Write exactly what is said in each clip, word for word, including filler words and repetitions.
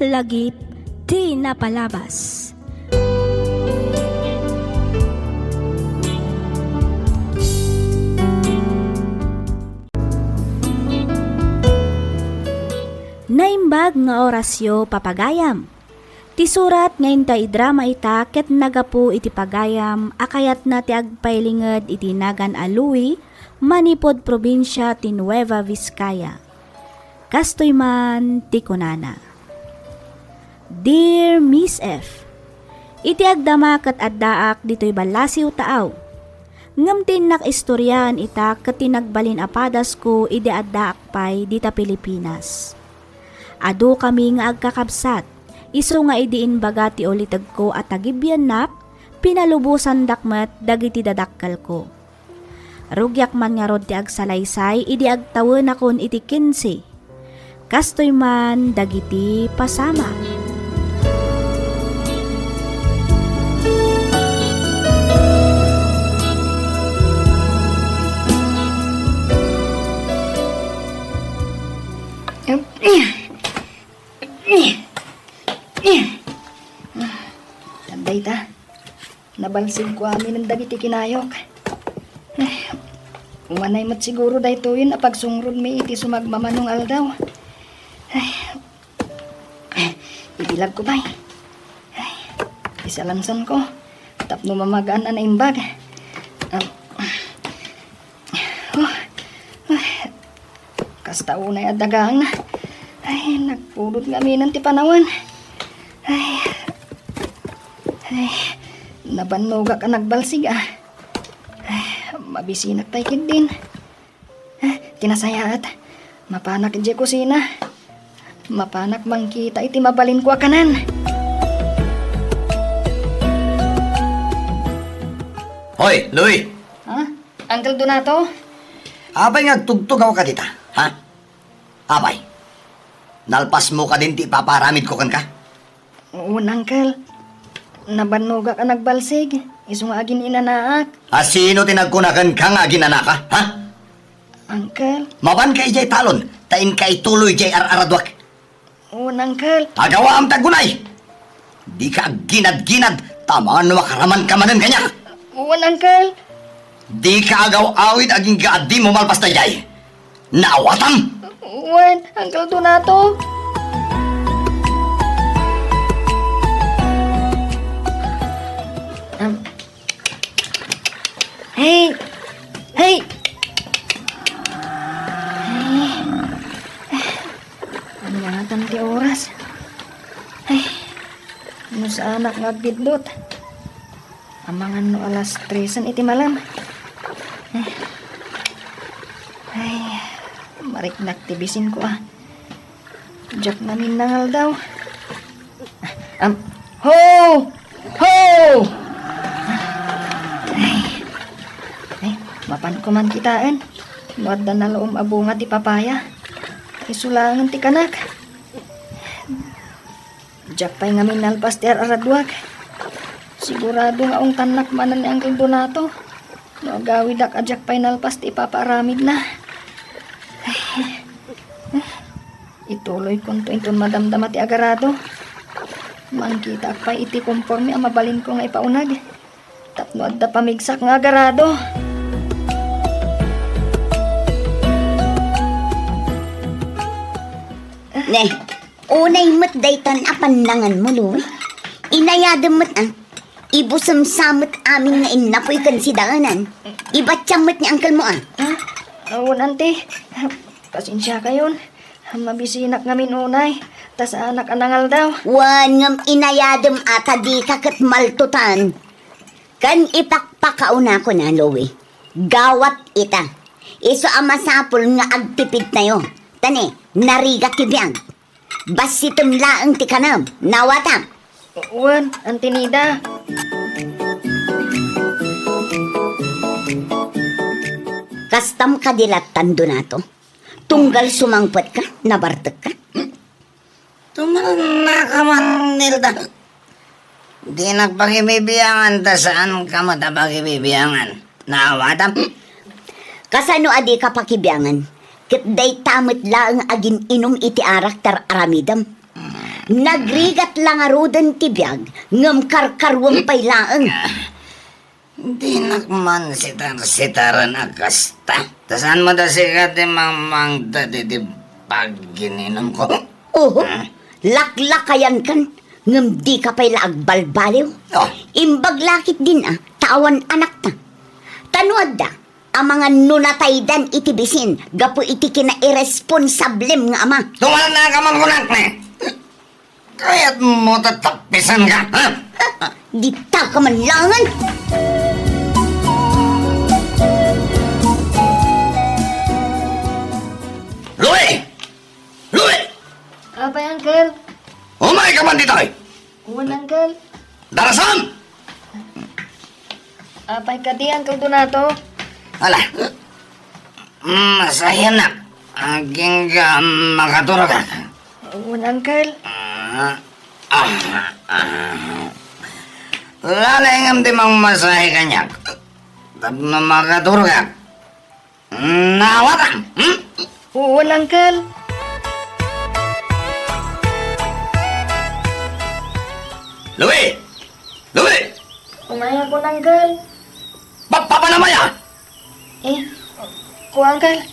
Lagip ti napalabas. Naimbag nga orasyo, papagayam. Ti surat nga inta idrama ita ket nagapu iti pagayam a kayatna ti agpailinged iti nagan a Louie manipud probinsia ti Nueva Vizcaya. Kastoy man ti kunana, "Dear Miss F, iti agdama ket addaak ditoy ballasiw taaw. Ngem ti innak istoriaen ita ket ti nagbalin a padasko idi addaak pay dita Pilipinas. Adu kami nga agkakabsat, isu nga idi imbaga ti ulitegko a tagibiannak, pinalubosandak met dagiti dadakkelko. Rugiak man ngarud ti agsalaysay idi agtawenakon iti kinse. Kastoy man dagiti pasamak." Adda ita. Nabalsigko aminen dagiti kinayok. Ay, umanay met siguro daytoyen a pagsungrodmi iti sumagmamano nga aldaw. Ay, ibilagko pay. Ay, isalansanko tapno mamagaan a naimbag. Ah, oh, ah. Kasta unay a dagaangna. Ay, nagpudot ngaminen ti panawen. Ay. Ay, nabannogak a nagbalsig, ah. Ay, mabisinak pay ketdin. Ah, ti nasayaat, mapanak idiay kusina. Mapanak mangkita iti mabalinko a kanan. Hoy, Louie! Ha? Uncle Donato? Apay nga agtugtugaw ka dita, ha? Apay, nalpasmo kadin ti ipapaaramidko kenka? Wen, Uncle. Nabannogak a nagbalsig, isu nga agin-inanaak. A sino ti nagkuna kenka nga agin-anaka, ha? Uncle. Mapanka idiay talon, ta inka ituloy diay ar-araduak. Wen, Uncle. Agawaam ti agunay! Dika agginadginad, ta mano a karamanka manen kaniak. Wen, Uncle. Dika agaw-awid agingga a dimo malpas daydiay. Naawatam? Wen, Uncle Donato. Am, Hey! Hey! Hey! Ania ngatan ti oras? Ay, no saanak nga agbiddut. Amangan no alas tresen iti malam. Ay. Ay, mariknak ti bisinko, ah. Diak ngamin nangaldaw. Am, ho! Ho! Ay, ay, mapanko man kitaen no adda nalaom a bunga ti papaya. Isu laengen ti kanak. Diak pay ngamin nalpas ti ar-araduak. Sigurado nga ungtannak manen ni Uncle Donato no agawidak a diak pay nalpas ti ipapaaramidna. Ay. Ituloykonto inton madamdama ti agarado. Mangkitaak pay iti komporme a mabalinko nga ipauneg tapno adda pamigsak nga agarado. Ne, unay met daytan a pannanganmo, Louie. Inayadem met, ah. Ibusem sa met amin nga innapoy ken sidaenan. Ibatiam met ni uncle mo, ah. Ah, awan, ante. Pasensiakayon. Mabisinak ngamin unay, ta saanak a nangaldaw. Wen, ngem inayadem a ta dika ket maltutan. Ken ipakpakaunakon a, Louie. Gawat ita. Isu a masapul nga agtipidtayo. Ta ne, narigat ti biag. Bassitem laeng ti kanem. Nawatam. Wen, Auntie Nida. Kastam kadi lattan, Donato? Tunggal sumangpetka, nabartekka? Tumalnaka man, Nilda. Dinak pakibibiangan ta saanka met a pakibibiangan. Naawatam? Kasano a dika pakibiangan? Ket dayta met laeng agin-inum iti arak ti ar-aramidem. Nagrigat la ngaruden ti biag, ngem karkaruem pay laeng. Dinak man sitar-sitaren a kasta. Ta saan met a sika ti mangmangted iti paggininumko? Oho, Ah. laklakayankan, ngem dika pay la agbalbaliw. Oh. Imbag la ketdin a, ta awan anakta. Ta no adda, amangan no nataydan iti bisin gapu iti kinairesponsablem nga ama. Tumalna ka man kunak, ne? Kayatmo ta tapisan ka, ha? Dita ka man laengen. Louie! Louie! Apay, Uncle? Umay ka man ditoy! Wen, Uncle. Darasam! Apay kadi, Uncle Donato? Ala. Masayanak. Agingga makaturagak. Wen, Uncle. Ah, ah, ah. Lalengam ti mangmasahe kaniak. Tapno makaturagak. Nawatam, hmm? Wen, Uncle. Louie! Louie! Umayakon, Uncle. Pa-, papanam aya? Eh, kua, Uncle.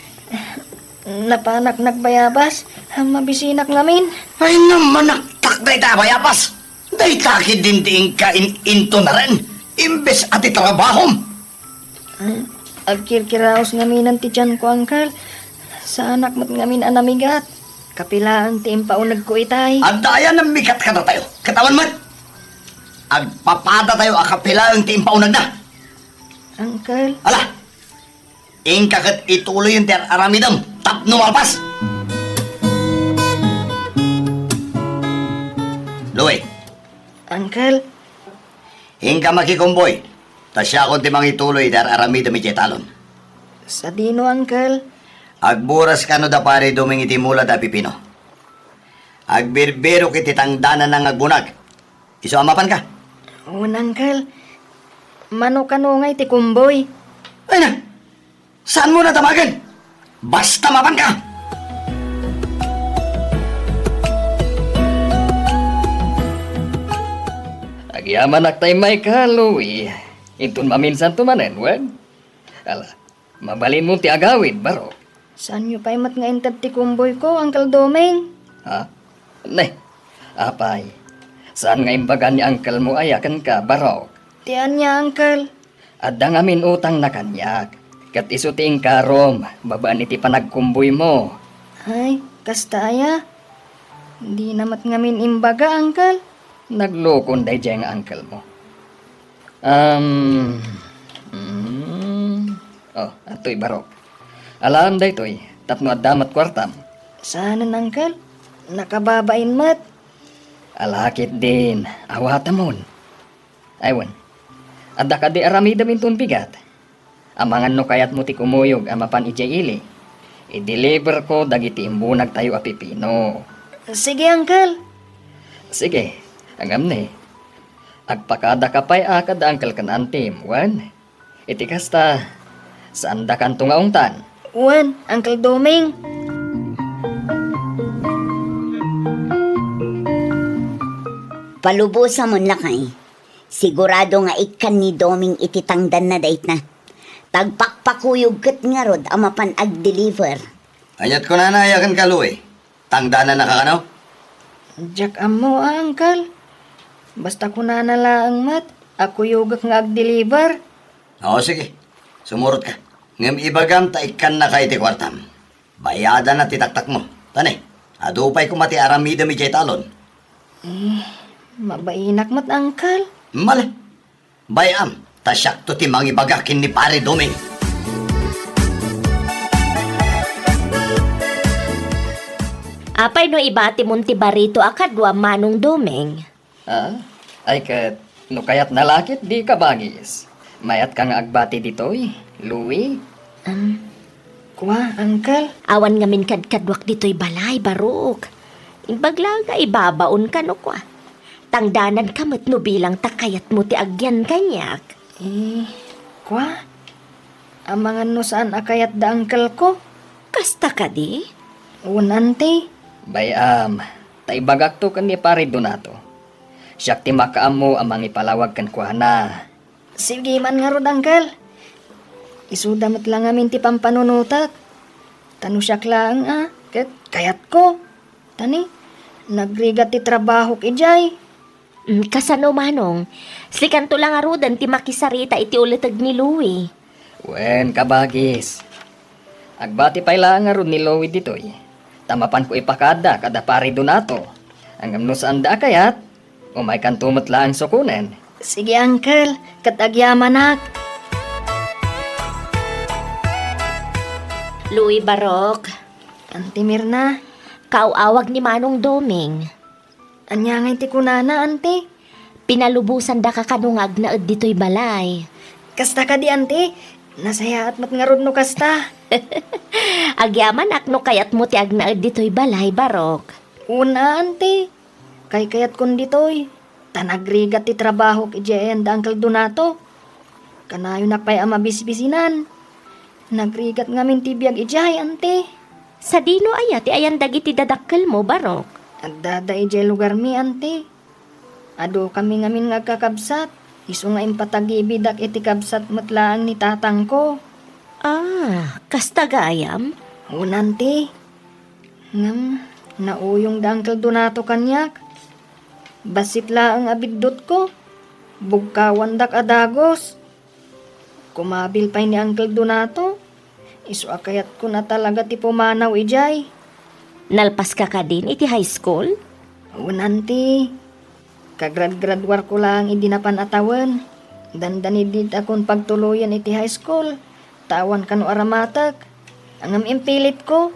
Napanak nagbayabas. Mabisinak ngamin. Ay, namanaktak dayta a bayabas. Dayta ketdin ti inka in-, intunaran. Imbes a ti trabahom. Ah, agkirkiraos ngamin ti tianko, Uncle. Saanak met ngamin a namigat. Kapilaeng ti impaunegko itay. Adda aya namigat kadatayo? Ket awan met. Agpapadatayo a kapilaeng ti impaunegna. Uncle. Ala! Inka ket ituloyen ti ar-aramidem tapno malpas. Louie. Uncle. Inka makikumboy, ta siakon ti mangituloy iti ar-aramidem idiay talon. Sadino, Uncle? Agburas kano da Pare Doming iti mula da pipino. Agbirbirok iti tangdananna nga agbunag. Isu a mapanka? Wen, Uncle. Mano kano ngay ti kumboy? Ay na! Saanmo na damagen? Basta mapanka! Agyamanak ta immayka, Louie. Inton maminsanto manen, wen? Ala, mabalinmo ti agawid, Barok. Saanyo pay met nga inted ti kumboyko, Uncle Doming? Ha? Ne, apay, saan nga imbaga ni uncle mo aya kenka, Barok? Ti ania, Uncle? Adda ngamin utangna kaniak, ket isu ti inkarom babaen iti panagkumboymo. Ay, kasta aya? Dina met ngamin imbaga, Uncle. Naglukon daydiay nga uncle mo. Um, mm, oh, adtoy, Barok. Alaem daytoy, tapno adda met kuartam. Saanen, Uncle. Nakababain met. Ala ketdin, awatamon. Ay wen, adda kadi aramidem inton bigat? Amangan no kayatmo ti kumuyog a mapan idiay ili, i-deliverko dagiti imbunagtayo a pipino. Sige, Uncle. Sige, ngem ne, agpakadaka pay a kada uncle ken auntie-m, wen? Iti kasta, saandakanto nga ungtan. Wen, Uncle Doming. Palubosamon, lakay. Sigurado nga ikkan ni Doming iti tangdanna dayta. Tagpakpakuyog ket ngarud a mapan ag-deliver. Ania't kunana aya kenka, Louie? Tangdanannaka kano? Diak ammo, a, Uncle. Basta kunana laeng met a kuyogek nga ag-deliver. Oo, sige. Sumurotka. Ngem ibagam ta ikkannaka iti kuartam. Bayadanna ti taktakmo. Ta ne, adu pay koma ti aramidem idiay talon. Eh, mabainak met, Uncle. Mali. Bay-am, ta siakto ti mangibaga ken ni Pare Doming. Apay no ibatimon ti barito a kaduam, Manong Doming? Ah, ay ket, no kayatna la ket di kabangis. Mayatka nga agbati ditoy, Louie? Am, kua, Uncle? Awan ngamin kadkaduak ditoy balay, Barok. Imbag la nga ibabaonka no kua. Tangdananka met no bilang ta kayatmo ti agyan kaniak. Eh, kua? Amangan no saan a kayat da uncle ko? Kasta kadi? Wen, auntie. Bay-am, Ta ibagakto ken ni Pare Donato. Siak ti makaammo a mangipalawag kenkuana. Sige man ngarud, Uncle. Isuda met la ngamin ti pampanunotek. Ta no siak laeng a, ket kayatko. Ta ni, nagrigat ti trabahok idiay. Mm, kasano, Manong? Sikanto la ngaruden ti makisarita iti uleteg ni Louie. Wen, kabagis. Agbati pay laeng ngarud ni Louie ditoy, ta mapanko ipakaada kada Pare Donato. Ngem no saanda a kayat, umaykanto met laeng sukonen. Sige, Uncle, ket agyamanak. Louie, Barok. Auntie Mirna. Kaaw-awag ni Manong Doming. Ania ngay ti kunana, Auntie? Pinalubosandaka kano nga agnaed ditoy balay. Kasta kadi, Auntie? Nasayaat met ngarud no kasta. Agyamanak no kayatmo ti agnaed ditoy balay, Barok. Una, Auntie. Kaykayatkon ditoy. Ta nagrigat ti trabahok idiay ayan da Uncle Donato. Kanayonak pay a mabisbisinan. Nagrigat ngamin ti biag idiay, Auntie. Sadino aya ti ayan dagiti dadakkelmo, Barok? Addada idiay lugarmi, Auntie. Adukami ngamin nga agkakabsat. Isu nga impatagibidak iti kabsat met laeng ni tatangko. Ah, kasta gayam? Wen, Auntie. Ngem, nauyong da Uncle Donato kaniak. Bassit laeng a biddutko. Bugkawandak a dagus. Kumabil pay ni Uncle Donato. Isu a kayatkon a talaga ti pumanaw idiay. Nalpaska kadin iti high school? Wen, Auntie. Kagrad-graduarko laeng idi napan a tawen. Dandani ditakon pagtuloyen iti high school. Ta awan kano aramatek. Ngem impilitko.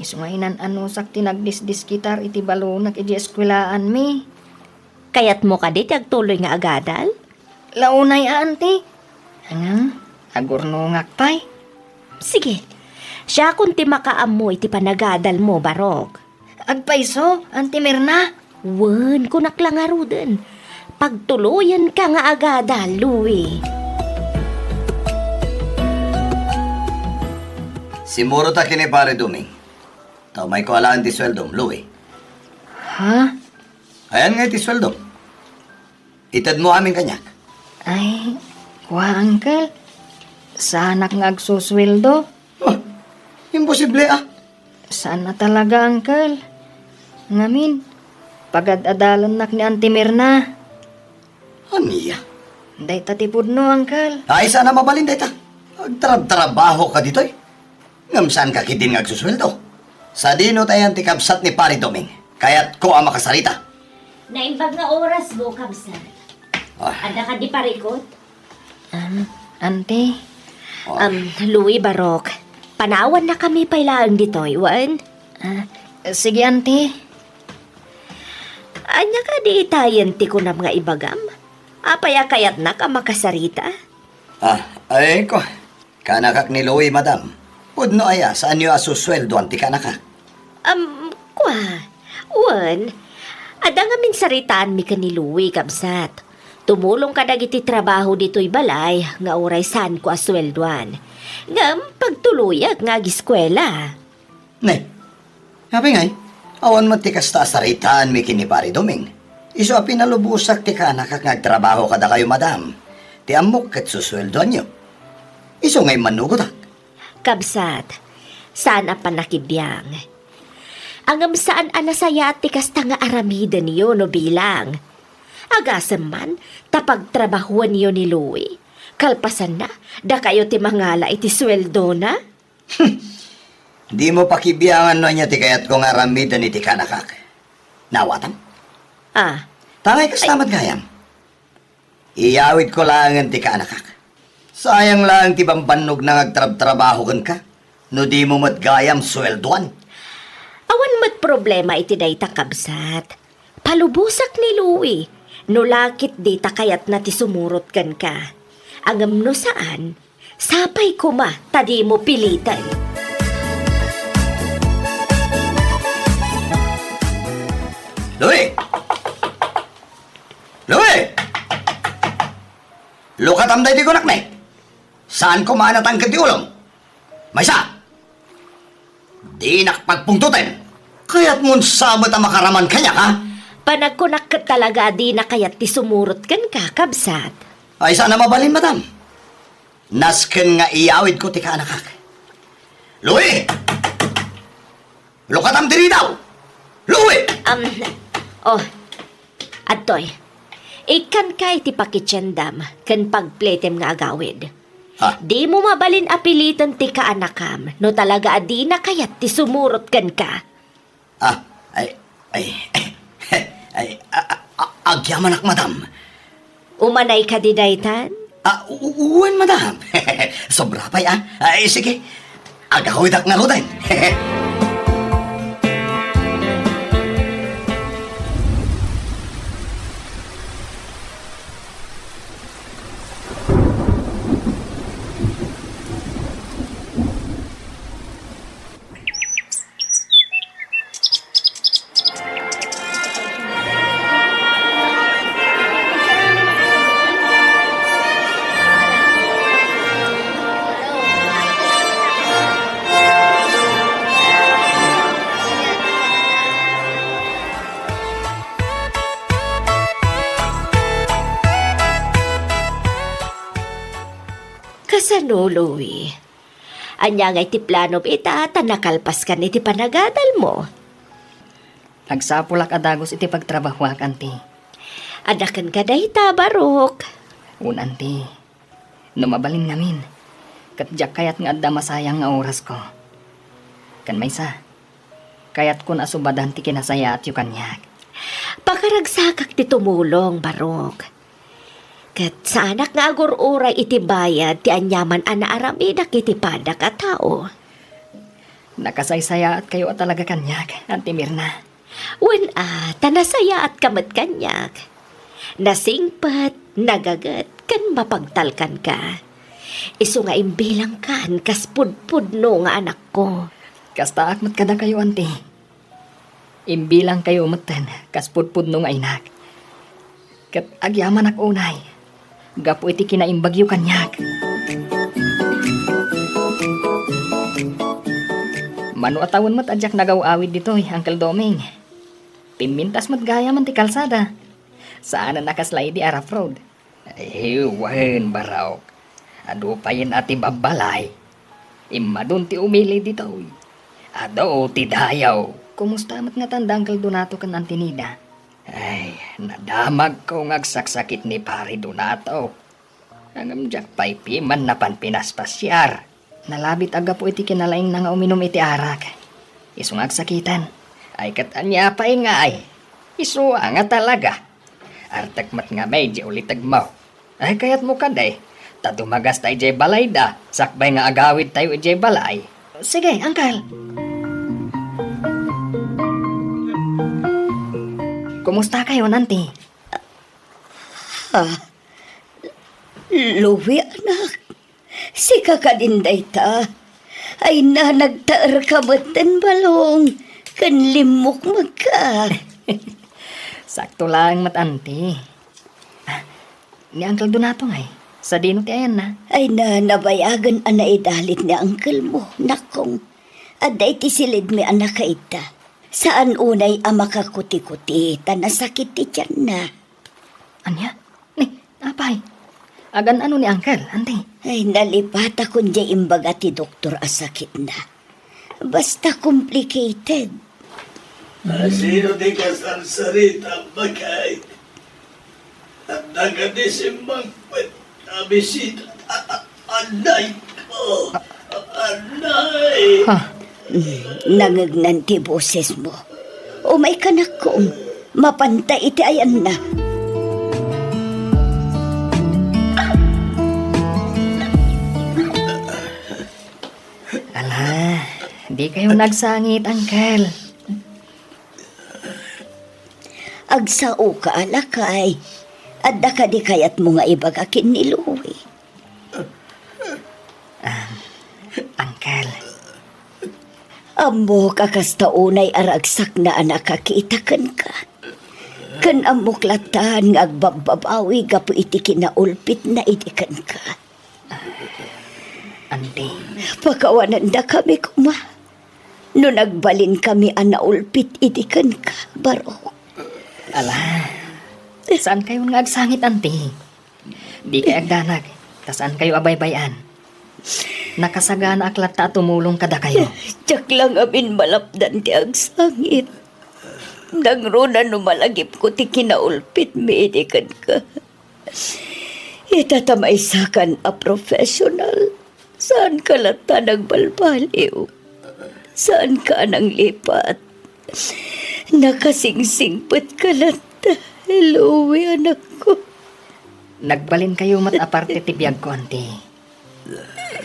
Isu nga inan-anusak ti nagdisdiskitar iti balonek idiay eskuelaanmi. Kayatmo kadi ti agtuloy nga agadal? Launay a, Auntie. Ngem, agurnongak pay. Sige, siakon ti makaammo iti panagadalmo, Barok. Agpayso, Auntie Mirna? Wen, kunak la ngaruden. Pagtuloyenka nga agadal, Louie. Simurotak ken ni Pare Doming. Ta umayko alaen ti sueldom, Louie. Ha? Ayan nga iti sueldom. Itedmo amin kaniak. Ay, kua, Uncle. Saanak nga agsusueldo. Oh, imposible, ah. Saan a talaga, Uncle. Ngamin, pagad-adalannak ni Auntie Mirna. Ania? Dayta ti pudno, Uncle. Ay, saan a mabalin dayta. Agtrabtrabahoka ditoy. Ngem saanka ketdin nga agsusueldo. Sadino tayan ti kabsat ni Pare Doming? Kayatko a makasarita. Naimbag nga orasmo, kabsat. Ah. Adda kadi parikut? Am, Auntie. Ah. Am, Louie, Barok. Panawannakami pay laeng ditoy, wen? Ah, sige, Auntie. Ania kadi itayen ti kunam nga ibagam? Apay a kayatnak a makasarita? Ah, ay, ko. Kaanakak ni Louie, madam. Pudno aya, saanyo a susueldoan ti kaanakak? Am, kua. Wen, adda ngamin saritaanmi ken ni Louie, kabsat. Tumulong kadagiti trabaho ditoy balay nga uray saanko a sueldoan. Ngem pagtuloyak nga agiskuela. Ne, apay ngay, awan met ti kasta a saritaanmi ken ni Pare Doming. Isu a pinalubosak ti kaanakak nga agtrabaho kadakayo, madam. Ti ammok ket susueldoanyo. Isu nga immannugotak. Kabsat, saan a pannakibiang. Ngem saan a nasayaat ti kasta nga aramidenyo no bilang. Agasem man ta pagtrabahuenyo ni Louie. Kalpasanna, dakayo ti mangala iti sueldona. Dimo pakibiangan no ania ti kayatko nga aramiden iti kaanakak. Naawatam? Ah. Ta ngay kasta met gayam. Iyawidko laengen ti kaanakak. Sayang laeng ti bambannogna nga agtrabtrabaho kenka no dimo met gayam sueldoan. Awan met problema iti dayta, kabsat. Palubosak ni Louie no la ketdi ta kayatna ti sumurot kenka. Ngem no saan, sapay koma ta dimo piliten. Louie! Louie! Lukatam daydi kunak ne. Saan koma a natangked ti ulom? Maysa! Dinak pagpungtoten! Kayatmon sa met a makaraman kaniak, ha? Panagkunak ket talaga a dina kayat ti sumurot kenka, kabsat. Ay, saan a mabalin, madam. Nasken nga iyawidko ti kaanakak. Louie! Lukatam diri daw! Louie! Um, oh, adtoy. Ikkanka iti pakitiendam ken pagpletem nga agawid. Ha? Dimo mabalin a piliten ti kaanakam no talaga a dina kayat ti sumurot kenka. Ah, ay, ay, ay, a, a, a, agyamanak, madam. Umanay kadi daytan? Ah, u-, u-, wen, madam. Sobra pay, ah. Ay, sige. Agawidak ngaruden. Kasano, Louie? Ania ngay ti planom ita ta nakalpaskan iti panagadalmo? Agsapulak a dagus iti pagtrabahuak, anti. Adda kenka dayta, Barok. Wen, anti. No mabalin ngamin, ket diak kayat nga adda masayang nga orasko. Ken maysa, kayatkon a subadan ti kinasayaatyo kaniak. Pakaragsakak ti tumulong, Barok. Ket saanak nga agur-uray iti bayad ti aniaman a naaramidak iti padak a tao. Nakasaysayaatkayo a talaga kaniak, Anti Mirna. Wen a, ta nasayaatka met kaniak. Nasingpet, nagaget, ken mapagtalkanka. Isu nga imbilangkan kas pudpudno nga anakko. Kastaak met kadakayo, Anti. Imbilangkayo metten kas pudpudno nga inak. Ket agyamanak unay gapu iti kinaimbagyo kaniak. Mano a tawen met a diak nagaw-awid ditoy, Uncle Doming. Pimmintas met gayamen ti kalsada. Saanen a kasla idi a rough road. Ay, wen, Barok. Adu payen a ti babbalay. Immadun ti umili ditoy. Adu ti dayaw. Kumusta met ngatan da Uncle Donato ken Auntie Nida? Ay, nadamagko nga agsaksakit ni Pari Donato. Ngem diak pay piman napan pinaspasiar. Nalabit a gapu iti kinalaingna nga uminum iti arak. Isu nga agsakitan. Ay, ket ania pay ngay? Isu a nga talaga. Artek met ngamin diay ulitegmo. Ay, kayatmo kadi, ta dumagasta idiay balayda, sakbay nga agawidtayo idiay balay. Sige, Uncle. Kumustakayon, Auntie? Ah, Louie, anak. Sika kadin dayta. Ay na, nagtaerka metten, Balong, ken limmukmegka. Sakto laeng met, Auntie. Ah, ni Uncle Donato ngay, sadino ti ayanna? Ay na, nabayagen a naidalit ni uncle mo, nakong. Adda iti silidmi a nakaidda. Saan unay a makakuti-kuti ta nasakit ti tianna. Ania? Ni, apay? Agan-ano ni Uncle, Auntie? Ay, nalipatakon diay imbaga ti doktor a sakitna. Basta complicated. Asino ti kasarsarita, bakay? Adda kadi simmangpet a bisita. A-, a-, anay ko. Anay. Ha? Mm, nangegnan ti bosesmo. Umayka, nakkom. Mapanta iti ayanna. Ala, dikayo nagsangit, Uncle. Agsaoka a lakay. Adda kadi kayatmo nga ibaga ken ni Louie? Ah, Uncle. Ammok a kasta unay a ragsakna a nakakita kenka. Ken ammok latta nga agbabbabawi gapu iti kinaulpitna idi kenka. Auntie. Pakawanandakami koma. no nagbalinkami a naulpit idi kenka, Barok. Ala, saankayon nga agsangit, Anti. Dikay agdanag, ta saankayo a baybay-an. Nakasaganaak latta a tumulong kadakayo. Diak la ngamin malapdan ti agsangit. Nangruna no malagipko ti kinaulpitmi idi kenka. Ita ta maysakan a professional, saanka latta nagbalbaliw. Saanka a nanglipat. Nakasingsingpetka latta, Louie, anakko. Nagbalinkayo met a parte ti biagko, Anti.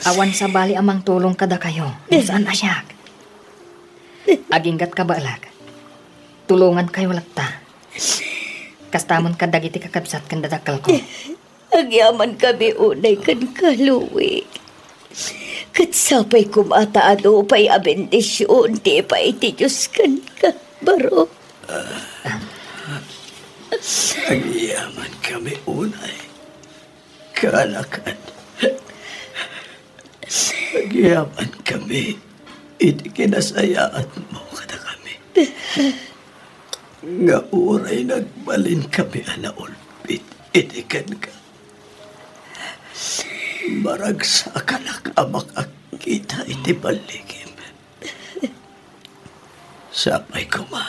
Awan sabali a mangtulong kadakayo, no saan a siak. Aginggat kabaelak. Tulongankayo latta. Kasta met kadagiti kakabsat ken dadakkelko. Agyamankami unay kenka, Louie. Ket sapay koma ta adu pay a bendision ti ipaay ti Dios kenka, Barok. Agyamankami unay. Kaanakan. Agyamankami iti kinasayaatmo kadakami. Nga uray nagbalinkami a naulpit iti kenka, maragsakanak a makakita iti balligim. Sapay koma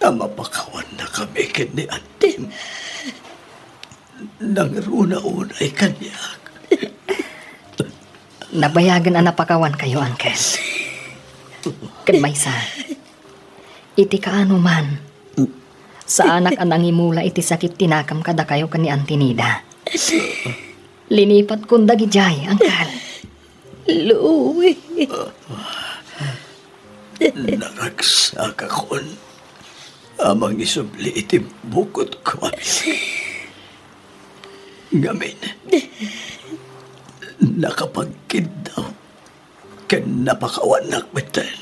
a mapakawannakami ken ni Antim. Nangruna unay kaniak. Nabayagen a napakawankayo, Uncle. Ken maysa, iti kaano man, saanak a nangimula iti sakit ti nakam kadakayo ken ni Auntie Nida. Linipatkon dagidiay, Uncle. Louie. Naragsakakon a mangisubli iti bukotko a biag. Ngamin, nakapagkiddaw ken napakawannak metten.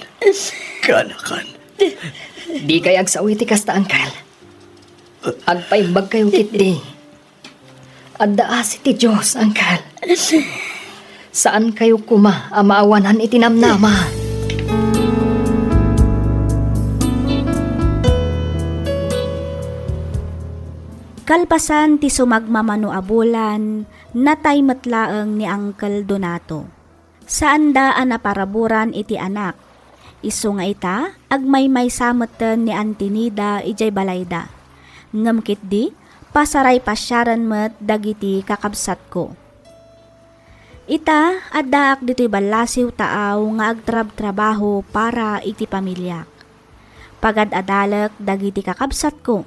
Kaanakan. Dikay agsao iti kasta, Uncle. Agpaimbagkayo ketdi. Adda asi ti Dios, Uncle. Saankayo koma a maawanan iti namnama. Kalpasan ti sumagmamano a bulan, natay met laeng ni Uncle Donato. Saanda a naparaburan iti anak. Isu nga ita, agmaymaysa metten ni Auntie Nida idiay balayda. Ngem ketdi, pasaray pasiaren met dagiti kakabsatko. Ita, addaak ditoy ballasiw taaw nga agtrabtrabaho para iti pamiliak. Pagad-adalek dagiti kakabsatko,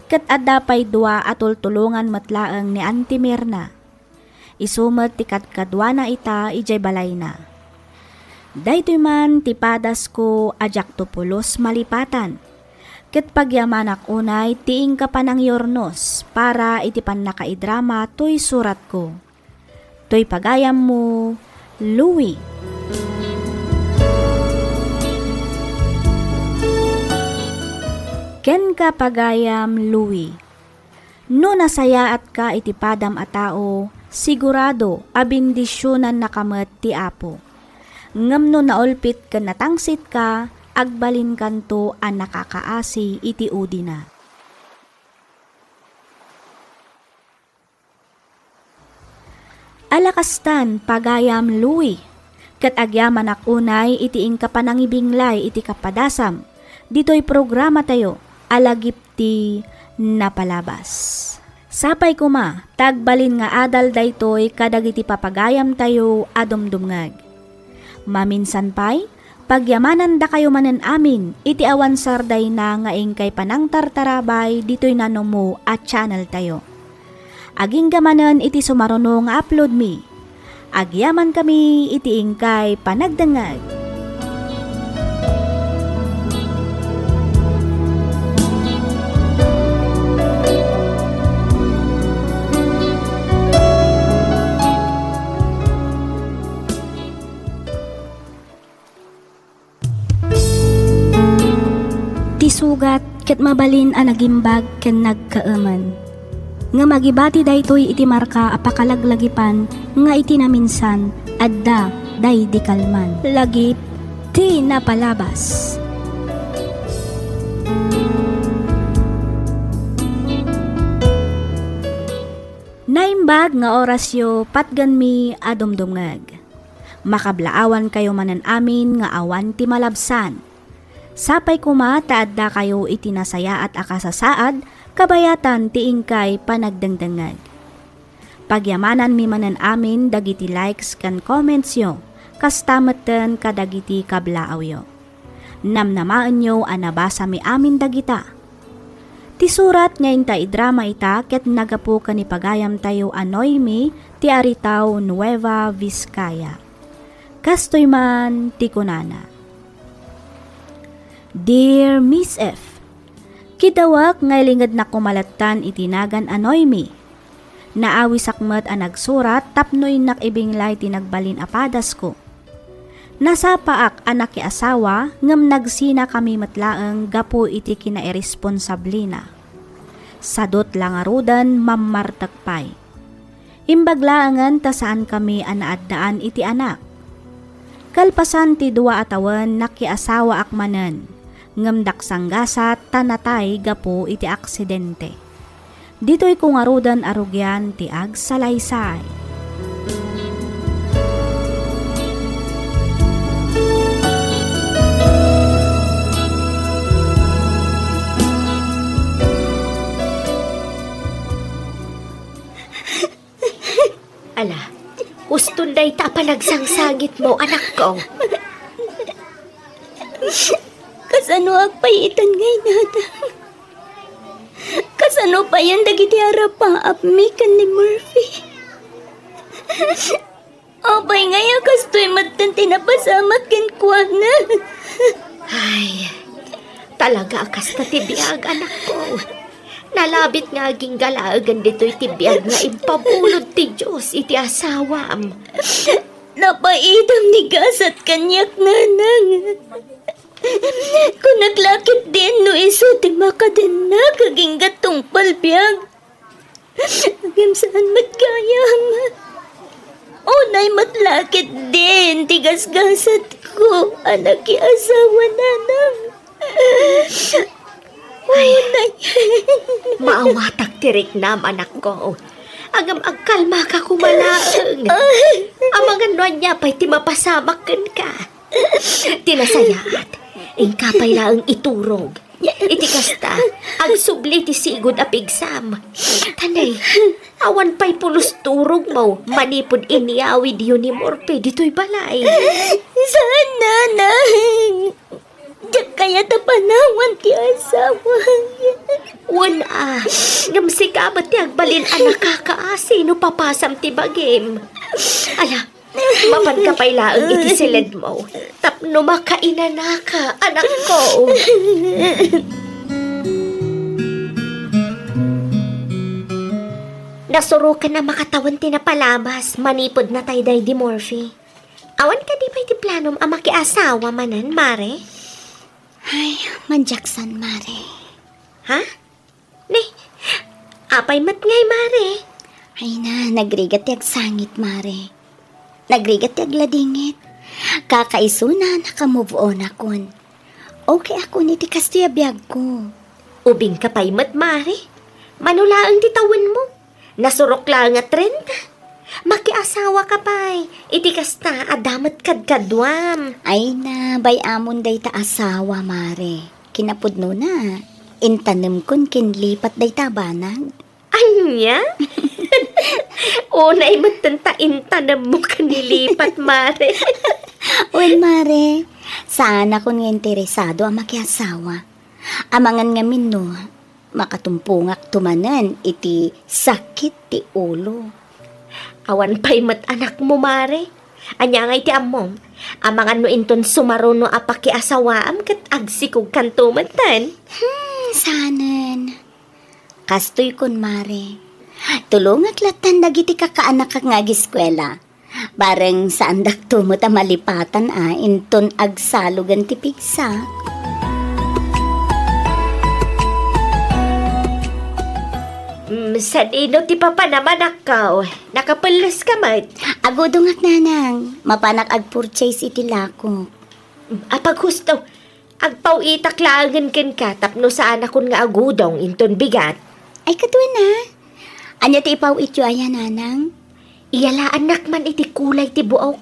ket adda pay dua a tultulongan met laeng ni Auntie Mirna. Isu met ti kadkaduana ita idiay balayna. Daytoy man ti padasko a diakto pulos malipatan, ket pagyamanak unay ti inka panangyurnos para iti pannakaidrama toy suratko. Toy pagayammo, Louie. Kenka, pagayam Louie. No nasayaatka iti padam a tao, sigurado a bendisionannaka met ti Apo. Ngem no naulpit ken natangsitka, agbalinkanto a nakakaasi iti udina. Ala kastan, pagayam Louie, ket agyamanak unay iti inka panangibinglay iti kapadasam ditoy programatayo a lagip ti napalabas. Sapay koma ta agbalin nga adal daytoy kadagiti papagayamtayo a dumdumngeg. Maminsan pay, pagyamanandakayo manen amin iti awan sardayna nga inkay panangtartarabay ditoy nanumo a channeltayo. Agingga manen iti sumaruno nga uploadmi. Agyamankami iti inkay panagdengngeg. Ti sugat ket mabalin a nagimbag ken nagkaemen. Ngem agibati daytoy iti marka a pakalaglagipan nga iti naminsan, adda daydi kalman. Lagip, Ti napalabas. Naimbag nga orasyo, patgenmi a dumdumngeg. Makablaawankayo manen amin nga awan ti malabsan. Sapay koma ta addakayo iti nasayaat a kasasaad kabayatan ti inkay panagdengdengngeg. Pagyamananmi manen amin dagiti likes ken commentsyo, kasta metten kadagiti kablaawyo. Namnamaenyo a nabasami amin dagita. Ti surat nga inta idrama ita ket nagapu ken ni pagayamtayo a Noemi ti Aritao, Nueva Vizcaya. Kastoy man ti kunana, Dear Miss F, kidawek nga ilingednak koma latta iti nagan a Noemi. Naawisak met a nagsurat tapno innak ibinglay ti nagbalin a padasko. Nasapaak a nakiasawa ngem nagsinakami met laeng gapu iti kinairesponsablina. Sadut la ngaruden, mammartek pay. Imbag laengen ta saankami a naaddaan iti anak. Kalpasan ti dua a tawen, nakiasawaak manen, ngem daksanggasat ta natay gapu iti aksidente. Ditoyko ngaruden a rugian ti agsalaysay. Ala, uston dayta a panagsangsangitmo, anakko. Kasanoak pay itan nga inadam? Kasano payen dagiti arapaapmi ken ni Murphy? Apay ngay a kastoy metten ti napasamak kenkuana? Ay, talaga a kasta ti biag, anakko. Nalabit nga agingga laengen ditoy ti biag nga impabulod ti Dios iti asawam. Napaidam ni gasat kaniak, nanang. Kunak la ketdin no isu ti makadennak agingga tungpal biag. Ngem saan met gayam. Unay met la ketdin ti gasgasatko a nakiasawa, nanang. Ay, unay. Maawatak ti riknam, anakko. Ngem agkalmaka koma laeng. Ay. Amangan no ania pay ti mapasamak kenka. Ti nasayaat, inka pay laeng iturog. Iti kasta, agsubli ti sigud a pigsam. Tanay, awan pay pulos turogmo manipud inyawidyo ni Morpe ditoy balay. Saan, nanang. Diak kayat a panawan ti asawa. Wen a, ngem sika met ti agbalin a nakakaasi no papasam ti bagim. Ala, mapanka pay laeng iti siledmo tapno makainanaka, anakko. Nasurokan a makatawen ti napalabas manipud natay daydi Morphy. Awan kadi pay ti planom a makiasawa manen, Mare? Ay, madiaksan, Mare. Ha? Ni, apay met ngay, Mare? Ay na, nagrigat ti agsangit, Mare. Nagrigat ti agladingit. Kakaisuna, naka-move on akon. Okay akon iti kastoy a biagko. Ubingka pay met, Mare. Mano laeng ti tawenmo? Nasurok laeng a trenta. Makiasawaka pay. Iti kasta, adda met kadkaduam. Ay na, bay-amon dayta asawa, Mare. Kinapudnona, intanemkon ken lipat dayta a banag. Ania? Unay metten ta intanemmo ken ni lipat, Mare. Wen, Mare, saanakon nga interesado a makiasawa. Amangan ngamin no makatumpongakto manen iti sakit ti ulo. Awan pay met anakmo, Mare. Ania ngay ti ammom? Amangan no inton sumaruno a pakiasawaam ket agsikogkanto metten. Hmm, saanen. Kastoy kun, Mare. Tulongak lattan dagiti kakaanakak nga agiskuela. Bareng saandakto met a malipatan a inton agsalogen ti pigsak. Mm, sadino ti papanam, anakko? Nakapelleska met? Agudongak, nanang. Mapanak agpurchase iti lakok. Apaghusto, agpaw-itak laengen kenka tapno saanakon nga agudong inton bigat. Ay, ket wen a. Ania ti ipaw-ityo aya, nanang? Iyalaannak man iti kulay ti buok.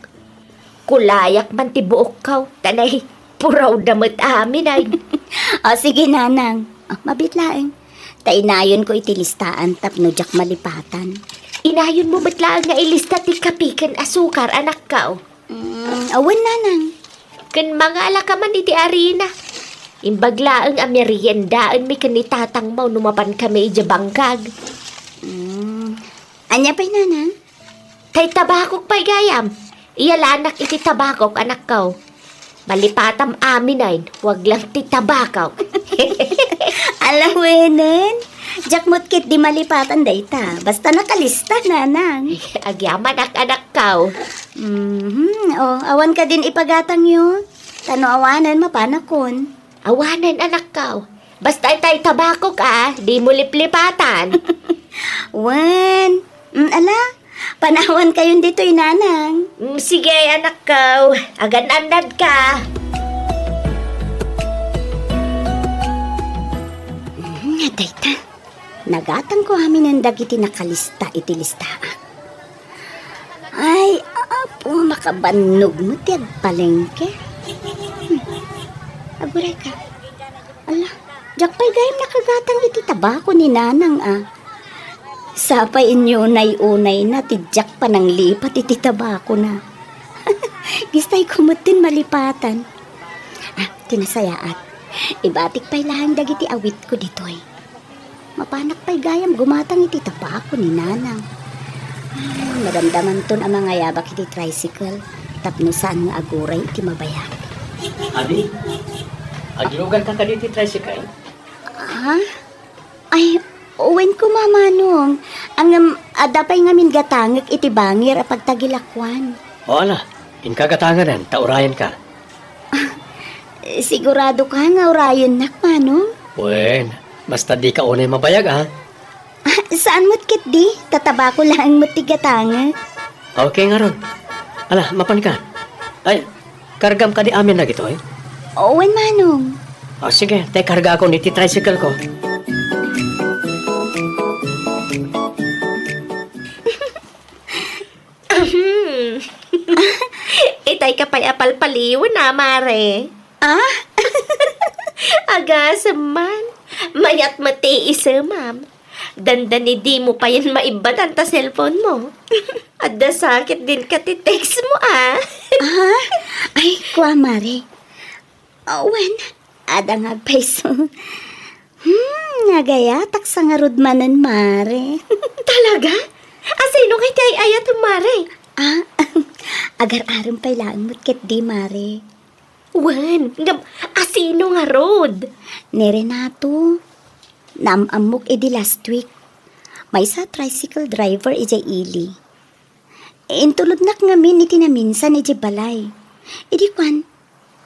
Kulayak man ti buokko, ta nay, purawda met amin ay. O, sige, nanang. O, mabiit laeng. Ta inayonko iti listaan tapno diak malipatan. Inayonmo met laeng nga ilista ti kape ken asukar, anakko. Mm, awan, nanang. Ken mangalaka man iti arina. Imbag laeng a meriendaenmi ken ni tatangmo no mapankami idiay bangkag. Mm. Ania pay, nanang? Tay tabakok pay gayam. Iyalanak iti tabakok, anakko. Malipatam amin ay, wag lang ti tabakok. Alawenen. Diak met ketdi malipatan dayta. Basta nakalista, nanang. Agyamanak, anakko. Mhm. O, awan kadin ipagatangyo? Ta no awanen, mapanakon. Awanen, anakko. Basta itay tabakok a, dimo liplipatan. Wen, mm, ala, panawan kayon ditoy, nanang. Mm, sige, anakko. Agan-annadka. Mm, nga dayta. Nagatangko aminen dagiti nakalista iti listaak. Ay, Apo, makabannog met ti agpalengke. Hmm. Agurayka. Ala, diak pay gayam nakagatang iti tabako ni Nanang a. Sapay inyunay-unayna ti diak pananglipat iti tabakona. Gistayko metten malipatan. Ah, ti nasayaat. Ibatik pay laeng dagiti awitko ditoy. Mapanak pay gayam gumatang iti tabako ni Nanang. Ay, madamdamanton a mangayabak iti tricycle tapno saan nga aguray iti mabayag. Adi, aglugarka kadi iti tricycle? Ah? Ay, wen koma, Manong. Ngem, adda pay ngamin gatangek iti bangir a pagtagilakuan. O, ala, inka gatanganen, ta urayenka. Siguradoka nga urayennak, Manong? Wen, basta dika unay mabayag, a. Ah, saan met ketdi? Ta tabako laeng met ti gatangek. Okay ngarud. Ala, mapanka. Ay, kargam kadi amin dagitoy? Wen, Manong. O, sige, tay kargakon iti tricycle ko. Ahem. Itay ka pay a palpaliwen a, Mare. Ah? Agasem man. Mayat met ti isemam. Dandani dimo payen maibbatan ta cellphone mo. Adda sakit din ka ti text mo, a. Ah? Ay, kua, Mare. Awan, adda nga agpayso. Hmm, nagayatak sa ngarud manen, Mare. Talaga? Asino ngay ti ay-ayatem, Mare? Ah, agar-arem pay laeng met ketdi, Mare. Wen, ngem asino ngarud? Ni Renato. Naam-ammok idi last week. Maysa a tricycle driver idiay ili. Intulodnak ngamin iti naminsan idiay balay. Idi kuan,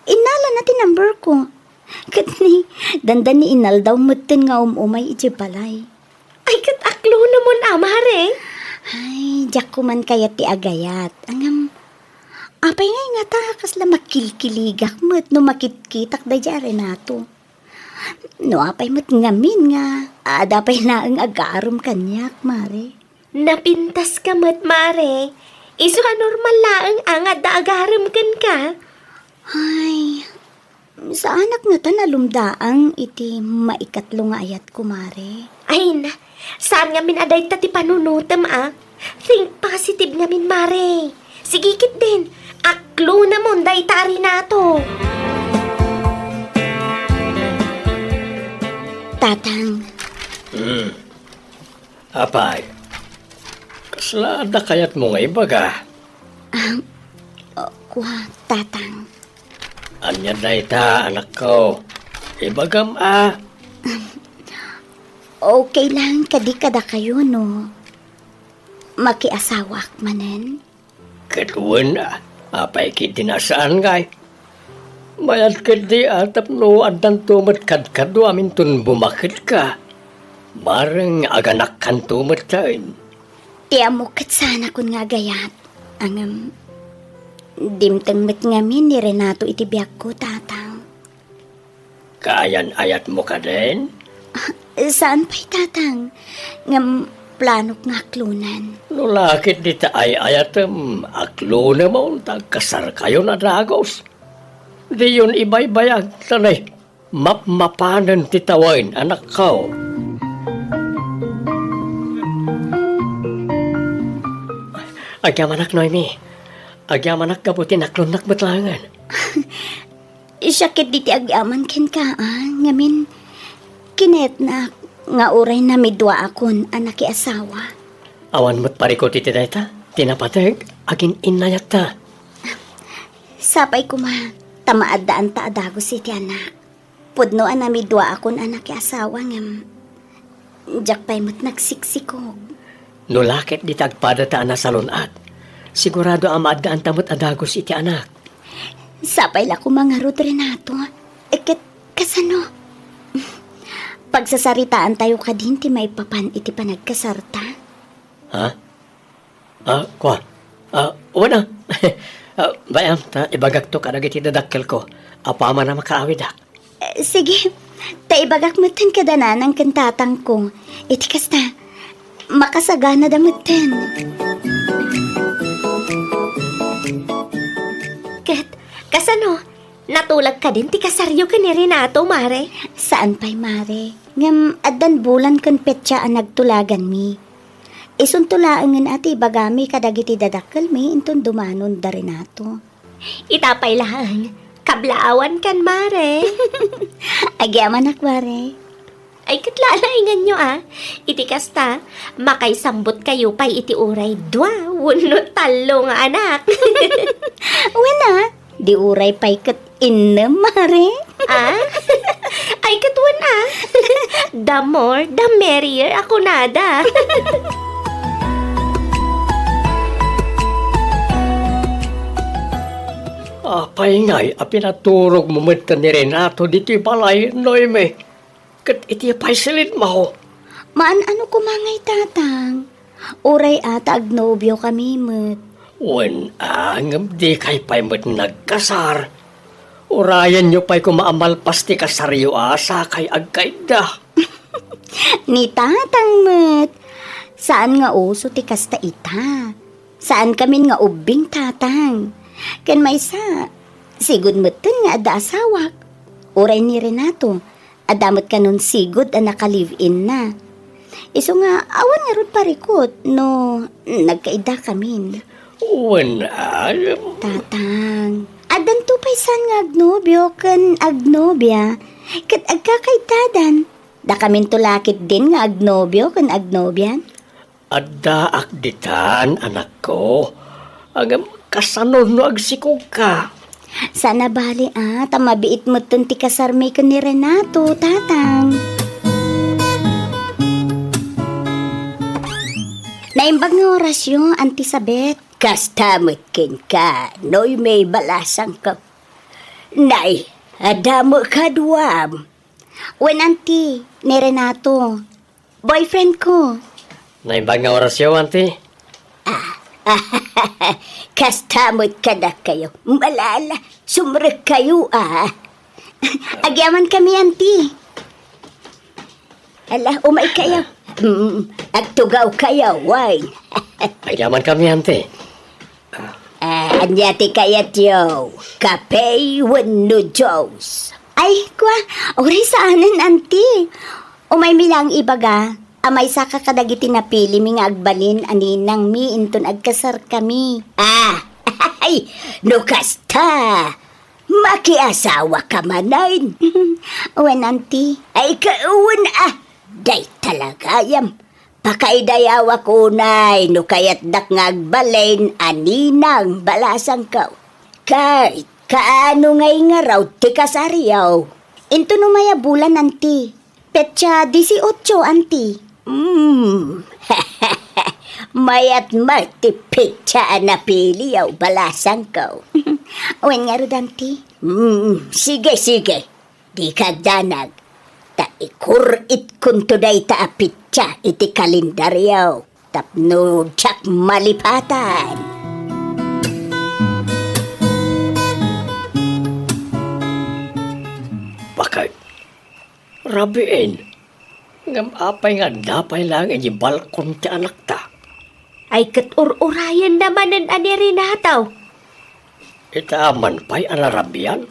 innalana ti number ko. Ket ni, dandani inaldaw metten nga um-umay idiay balay. Ay, ket aklonamon a, Mare? Ay, diak koman kayat ti agayat. Ngem, apay ngay ngata kasla makilkiligak met no makitkitak daydiay a Renato? No apay met ngamin nga adda pay laeng agarem kaniak, Mare? Napintas ka met, Mare. Isu a normal laeng a nga adda agarem kenka. Ay, saanak ngata a lumdaang iti maikatlo nga ayatko, Mare. Ay na, saan ngamin a dayta ti panunotem a. Think positive ngamin, Mare. Sige ketdin, aklonamon dayta a Renato. Tatang. Hmm. Apay, kasla adda kayatmo nga ibaga? Ah, o, kua, Tatang. Ania dayta, anakko? Ibagam a. Okay lang kadi kadakayo no makiasawaak manen? Ket wen a, apay ketdin a saan ngay? Mayat ketdi a tapno addanto met kadkadua aminton bumaketka. Bareng aganakkanto metten. Ti ammok ket saanakon nga agayat, ngem Dimteng met ngamin ni Renato iti biagko, Tatang. Kaayan-ayatmo kadin? Ah, saan pay, Tatang. Ngem planok nga aklonen. No la ket dita ay-ayatem, aklonemon ta agkasarkayon a dagus. Diyon ibaybayag, ta nay, mapmapanen ti tawen, anakko. Agyamanak, Noemi. Agyamanak gapu ti naklonnak met laengen. Siak ketdi ti agyaman kenka, a, ngamin, kinayatnak nga uray namiduaakon a nakiasawa. Awan met parikut iti dayta, ti napateg, agin-innayatta. Sapay koma, ta maaddaanta a dagus iti anak. Pudno a namiduaakon a nakiasawa ngem diak pay met nagsiksikog. No la ketdi ta agpadata a nasalun-at, sigurado a maaddaanta met a dagus iti anak. Sapay la koma ngarud, Renato. Ket kasano? Pagsasaritaantayo kadin ti maipapan iti panagkasarta. Ha? Ah, kua. Ah, wen a. Ah, bay-am, ta ibagakto kadagiti dadakkelko. Apaman a makaawidak. Eh, sige. Ta ibagak metten kada nanang ken tatangko. Iti kasta, makasaganada metten. Ket, kasano? Natulag kadin ti kasaryo ken ni Renato, Mare? Saan pay, Mare. Ngem addan bulan ken petsa a nagtulaganmi. Isunto laengen a ti ibagami kadagiti dadakkelmi inton dumanon da Renato. Ita pay laeng, kablaawankan, Mare. Agyamanak, Mare. Ay, ket lalainganyo, a. Iti kasta, makaisambutkayo pay iti uray dua wenno tallo nga anak. Wen a, di uray pay ket innem, Mare. A? Ay, ket wen a. The more, the merrier a kunada. Apay ngay a pinaturogmo met ni Renato ditoy balay, Noemi? Ket iti pay silitmo? Maan-ano koma ngay, Tatang? Uray a ta agnobiokami met. Wen a, ngem dikay pay met nagkasar. Urayenyo pay koma a malpas ti kasaryo a sakay agkayda. Ni Tatang met. Saan nga uso ti kasta ita. Saankamin nga ubbing, Tatang. Ken maysa, sigud metten nga adda asawak. Uray ni Renato, adda met kanon sigud a naka-live-inna. Isu nga, awan ngarud parikut no nagkaidakamin. Wen a, Tatang, addanto pay saan nga agnobio ken agnobia, ket agkakaiddadan. Dakaminto la ketdin nga agnobio ken agnobian? Addaak ditan, anakko. Ngem kasano no agsikogka? Saan a bali, a, ta mabiit metten ti kasarmi ken ni Renato, Tatang. Naimbag nga orasyo, Auntie Sabet. Kasta met kenka, Noemi, balasangko. Nay, adda met kaduam. Wen, Auntie, ni Renato. Boyfriend ko. Naimbag nga orasyo, Auntie. Ah, kasta met kadakayo. Malala, sumrekkayo, a. Agyamankami, Auntie. Ala, umaykayo. Mm, agtugawkayo, wine. Agyamankami, Auntie. Ah, ania ti kayatyo? Kape wenno juice? Ay, kua, uray saanen, Auntie. Umaymi laeng ibaga a maysaka kadagiti napilimi nga agbalin a ninangmi inton agkasarkami. Ah, ay, no kasta, makiasawaka manen? Wen, Auntie. Ay, ka-, wen, a, dayta la gayam. Pakaidayawak unay no kayatdak nga agbalin a ninang balasangko. Ket kaano nga ingarud ti kasaryo? Inton umay a bulan, Auntie. Petsa dieciocho, Auntie. Hmm. Mayat met ti petsa a napiliyo, balasangko. Wen ngarud, Auntie. Hmm, sige, sige. Dika agdanag, ta ikuritkonto dayta a petsa iti kalendaryo tapno diak malipatan. Kay, rabiin, ngem apay nga adda pay laeng idiay balkon ti anakta? Ay, ket ur-urayenna manen a ni Renato. Ita man pay a narabian,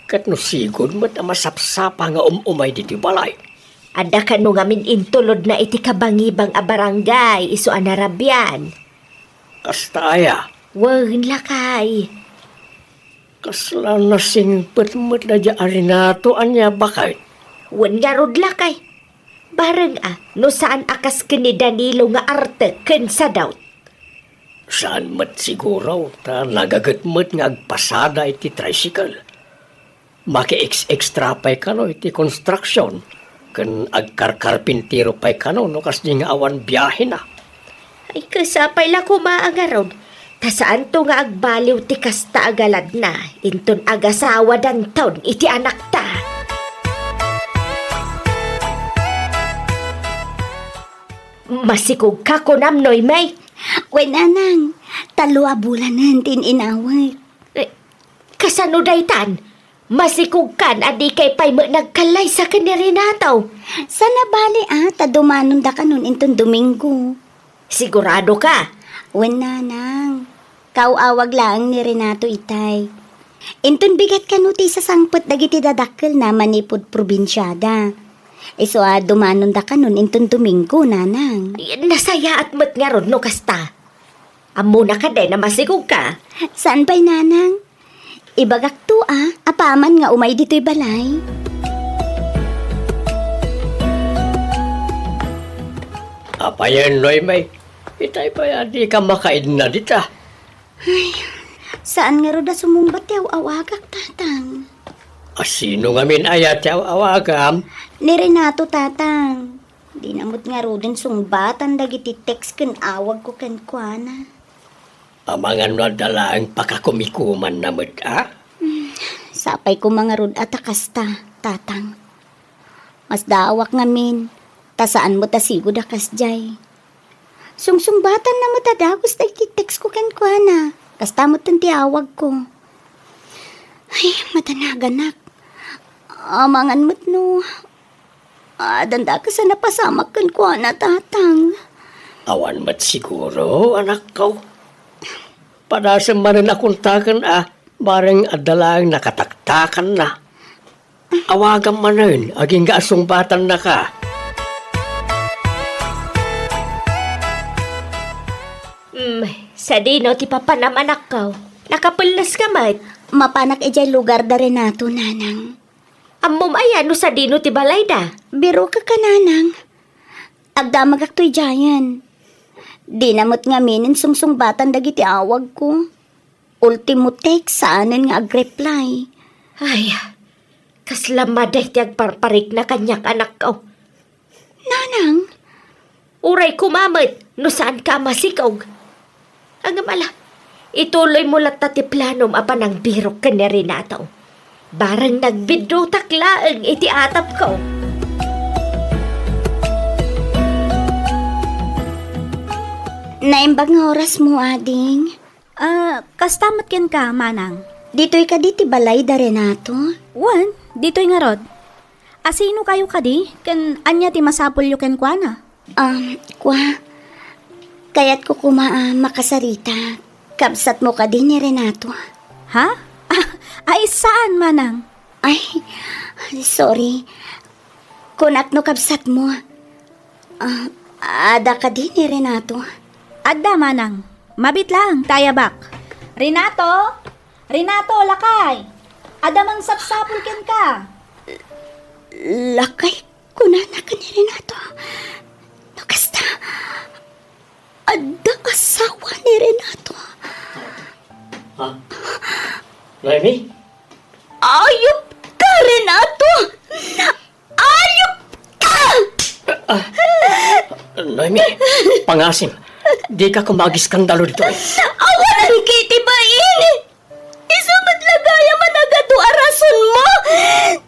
ket no sigud met a masapsapa nga um-umay ditoy balay. Adda kano ngamin intulodna iti kabangibang a barangay isu a narabian. Kasta aya? Wen, lakay. Kasla nasingpet met daydiay a Renato ania baket? Wen ngarud, lakay. Bareng a, no saan a kas ken ni Danilo nga arte ken sadaut. Saan met siguro, ta nagaget met nga agpasada iti tricycle. Maki-ex-extra pay kano iti konstruksion, ken agkarkarpintero pay kano no kasdi nga awan biahena. Ay, ket sapay la koma a ngarud, ta saanto nga agbaliw ti kasta a galadna, inton agasawadanton iti anakta. Masikogka, kunam, Noemi? Wen, nanang, tallo a bulanen ti in-inawek. Eh, kasano daytan? Masikogkan a dikay pay met nagkallaysa ken ni Renato. Saan a bali a ta dumanondakanon inton Domingo. Sigurado ka? Wen, nanang. Kaaw-awag laeng ni Renato itay. Inton bigat kano ti isasangpet dagiti dadakkelna manipud probinsiada. Isu a dumanondakanon inton Domingo, nanang. Nasayaat met ngarud no kasta. Ammona kadi a masikogka? Saan pay, nanang? Ibagakto a, apaman nga umay ditoy balay. Apayen, Noemi? Itay pay a dika makaidna dita. Ay, saan ngarud a sumungbat ti aw-awagak, tatang. A sino ngamin aya ti aw-awagam? Ni Renato, tatang. Dina met ngaruden sungbatan dagiti text ken awagko kenkuana. Amangan no adda laeng pakakumikumanna met, a? Hmm, sapay koma ngarud a ta kasta, tatang. Masdaawak ngamin, ta saan met a sigud a kasdiay. Sungsungbatanna met a dagus dagiti text ko kenkuana. Kasta met ti awagko. Ay, madanaganak. Amangan met no adda dakes a napasamak kenkuana, tatang. Awan met siguro, anakko. Padasem manen a kontaken a bareng adda laeng nakataktakanna. Awagam manen, agingga a sungbatannaka. Mm, sadino ti papanam, anakko? Nakapelles ka met? Mapanak idiay lugar da Renato, nanang. Ammom aya no sadino ti balayda? Birokak a, nanang. Agdamagak toy diayen. Dina met ngaminen sungsungbatan dagiti awagko. Ultimo text, saanen nga agreply. Ay, kasla madi ti agparparikna kaniak, anakko. Nanang? Uray koma met no saanka a masikog. Ngem ala, ituloymo latta ti planom a panangbirok ken ni Renato. Bareng nagbiddutak laeng iti atapko. Naimbag nga orasmo, ading. Ah, kasta met kenka, manang. Ditoy kadi ti balay da Renato? Wen, ditoy ngarud. Asino kayo kadi, ken ania ti masapulyo kenkuana? Um, kua, kayatko koma a makasarita. Kabsatmo kadi ni Renato? Ha? Ah, ay, saan, manang? Ay, sorry. Kunak no kabsatmo. Ah, adda kadi ni Renato? Adda, manang. Mabit laeng ta ayabak. Renato? Renato, lakay! Adda mangsapsapul kenka. Lakay, kunana ken ni Renato. No kasta, adda asawa ni Renato. Ha? Noemi? Ayup ka, Renato! Ayup ka! Ah, Noemi, pangasim, dika koma agiskandalo ditoy. Awanan kiti bain! Isu met la gayam a nagadu a rasonmo!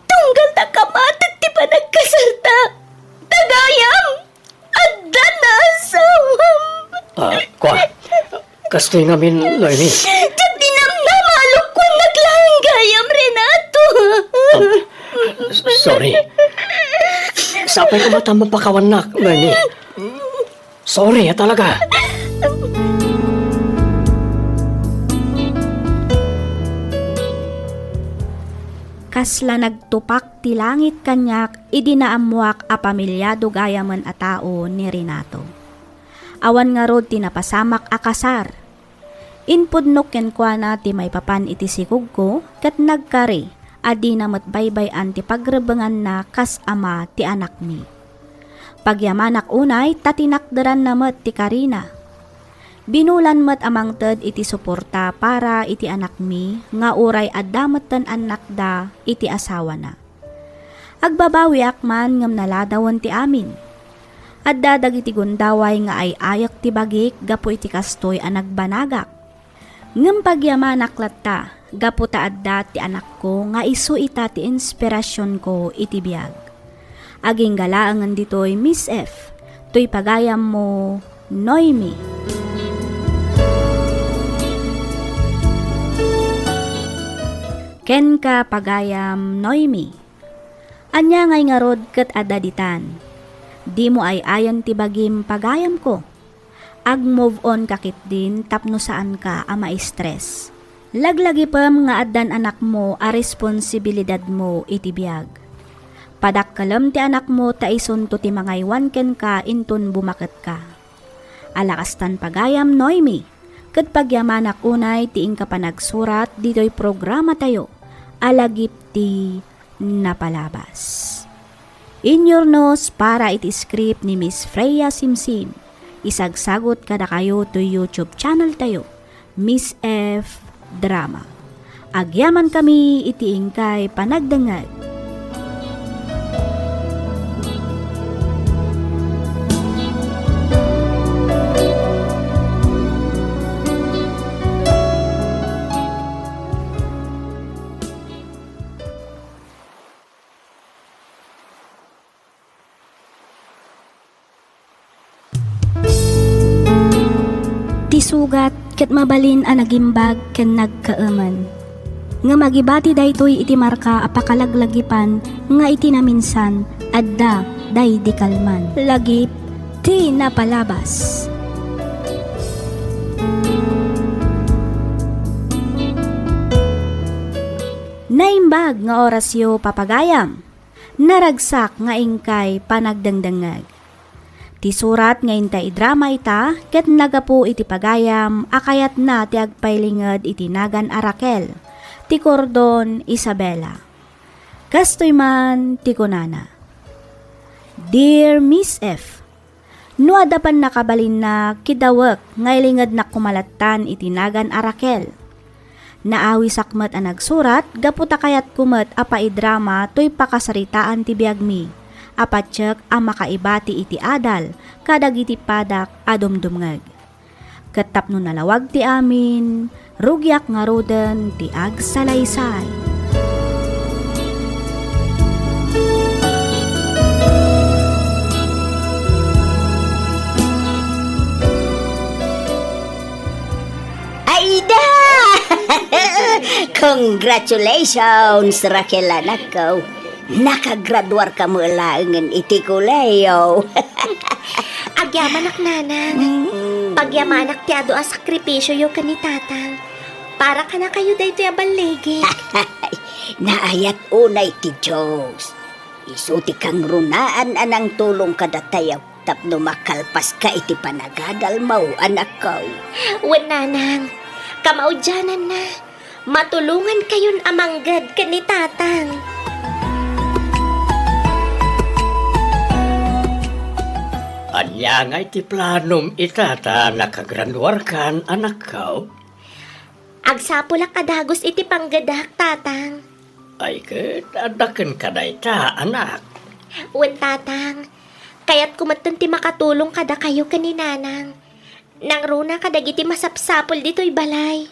Tunggal ta kamatek ti panagkasarta! Ta gayam, adda naasawam! Ah, kua, kastoy ngamin, Noemi. Diak di namnama a lukuennak laeng gayam, Renato! Ah, s-, Tori, sapay ko met a mapakawannak, Noemi. Sorry a talaga. Kasla nagtupak ti langit kaniak idi naammoak a pamiliado gayamen a tao ni Renato. Awan ngarud ti napasamak a kasar. Impudnok kenkuana ti maipapan iti sigugko ket nagkari a dina met baybay-an ti pagrebbenganna kas ama ti anakmi. Pagyamanak unay ta tinakderanna met ti karina. Binulan met a mangted iti suporta para iti anakmi nga uray adda metten annakda iti asawana. Agbabawiak man ngem naladawen ti amin. Adda dagiti gundaway nga ay-ayek ti bagik gapu iti kastoy a nagbanagak. Ngem pagyamanak latta gapu ta adda ti anakko nga isu ita ti inspirasionko iti biag. Agingga laengen ditoy, Miss F, toy pagayammo, Noemi. Kenka, pagayam Noemi. Ania ngay ngarud ket adda ditan? Dimo ay-ayen ti bagim, pagayamko. Ag-move on ka ketdin tapno saanka a ma-stress. Laglagipem nga addan anakmo a responsibilidadmo iti biag. Padakkelem ti anakmo ta isunto ti mangaywan kenka inton bumaketka. Ala kastan, pagayam Noemi, ket pagyamanak unay ti inka panagsurat ditoy programatayo a Lagip ti Napalabas. Inyurnos para iti script ni Miss Freya Simsim. Isagsagut kadakayo toy YouTube channel tayo, Miss F Drama. Agyamankami iti inkay panagdengngeg. Ti sugat ket mabalin a nagimbag ken nagkaemen. Ngem agibati daytoy iti marka a pakalaglagipan nga iti naminsan, adda daydi kalman. Lagip ti Napalabas. Naimbag nga orasyo, papagayam. Naragsak nga inkay panagdengdengngeg. Ti surat nga inta idrama ita ket naggapu iti pagayam a kayatna ti agpailinged iti nagan a Raquel, ti kordon Isabela. Kastoy man ti kunana, Dear Miss F, no adda pannakabalinna, kidawek nga ilingednak koma lattan iti nagan a Raquel. Naawisak met a nagsurat gapu ta kayatko met a paidrama toy pakasaritaan ti biagmi a patiek a makaibati iti adal kadagiti padak a dumdumngeg. Ket tapno nalawag ti amin, rugiak ngaruden ti agsalaysay. Ayda! Congratulations, Raquel, anakko. Nakagraduarka met laengen iti kolehiyo. Agyamanak, Nanang. Mm. Pagyamanak ti adu a sakripisioyo ken ni Tatang. Para kadakayo daytoy a balligik. Naayat unay ti Dios. Isu ti kangrunaan a nangtulong kadatayo tapno makalpaska iti panagadalmo, anakko. Wen, Nanang, kamaudiananna, matulongankayon a mangged ken ni Tatang. Ania ngay ti planom ita ta nakagraduarkan, anakko? Agsapulak a dagus iti panggedak, Tatang. Ay ket, adda kenka dayta, anak. Wen, Tatang. Kayatko metten ti makatulong kadakayo ken ni Nanang. Nangruna kadagiti masapsapul ditoy balay.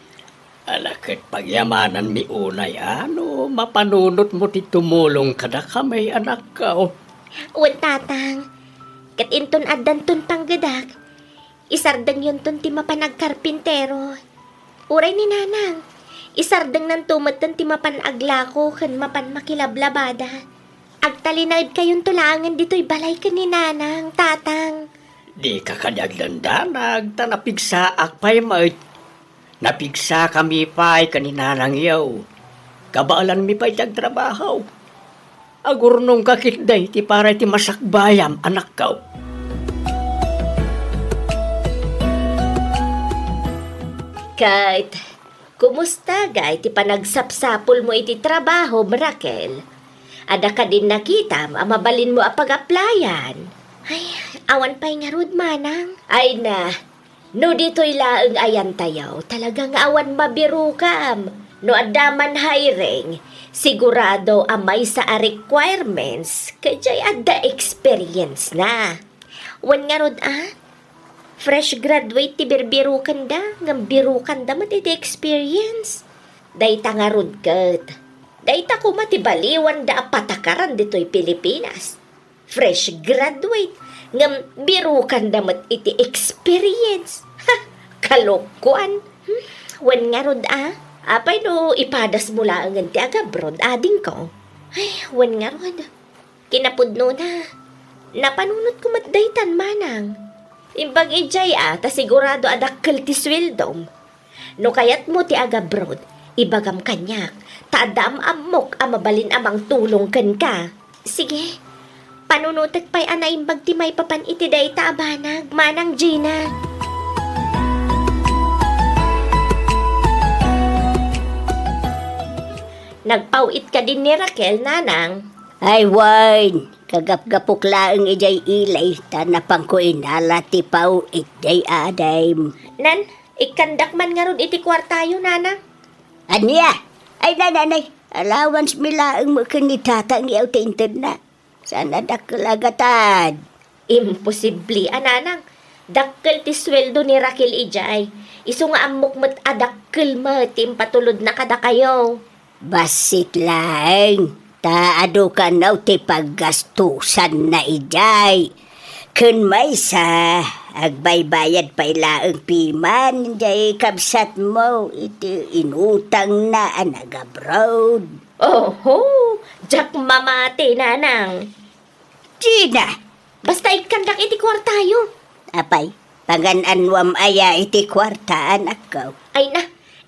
Ala ket pagyamananmi unay a no mapanunotmo ti tumulong kadakami, anakko. Wen, Tatang. Ket inton addanton panggedak, isardengyonton ti mapan agkarpintero. Uray ni Nanang, isardengnanto metten ti mapan aglako ken mapan makilablabada. Agtalinaedkayonto laengen ditoy balay ken ni Nanang, Tatang. Dika kadi agdandanag, ta napigsaak pay met. Napigsakami pay ken ni Nanangyo. Kabaelanmi pay ti agtrabaho. Agurnongka ketdi ti para iti masakbayam, anakko. Ket, kumusta ngay ti panagsapsapulmo iti trabahom, Raquel? Adda kadin nakitam a mabalinmo a pag-applyan? Ay, awan pay ngarud, Manang. Ay na, no ditoy laeng ayantayo, talaga nga awan mabirokam. No adda man hiring, sigurado a maysa a requirements, ket diay adda experience na. Wen ngarud a, fresh graduate ti birbirokanda, ngem birokanda met iti experience. Dayta ngarud ket, dayta koma ti baliwanda a patakaran ditoy Pilipinas. Fresh graduate, ngem birokanda met iti experience. Ha! Kalokoan. Hmm, wen ngarud a, apay no ipadasmo laengen ti agabroad, adingko? Ay, wen ngarud. Kinapudnona, napanunotko met daytan, Manang. Imbag idiay a, ta sigurado a dakkel ti sueldom. No kayatmo ti agabroad, ibagam kaniak, ta adda am-ammok a mabalin a mangtulong kenka. Sige, panunotek pay a naimbag ti maipapan iti dayta a banag, Manang Gina. Nagpaw-it kadin ni Raquel, Nanang? Ay, wen, kagapgapok laeng idiay ili, ta napanko inala ti paw-it diay adim. Nan, ikkandak man ngarud iti kuartayo, Nanang. Ania? Ay, nananay, allowance mi laeng met ken ni Tatang yaw ti intedna. Saan a dakkel a gatad? Imposible a, Nanang. Dakkel ti sueldo ni Raquel idiay. Isu nga ammok met a dakkel met ti impatulodna kadakayo. Bassit laeng, ta adu kano ti paggastosanna idiay. Ken maysa, agbaybayad pay laeng piman diay kabsatmo iti inutangna a nagabroad. Oho, diak mamati, Nanang. Gina! Basta ikkandak iti kuartayo. Apay, pangan-anuam aya iti kuarta, anakko? Ay na,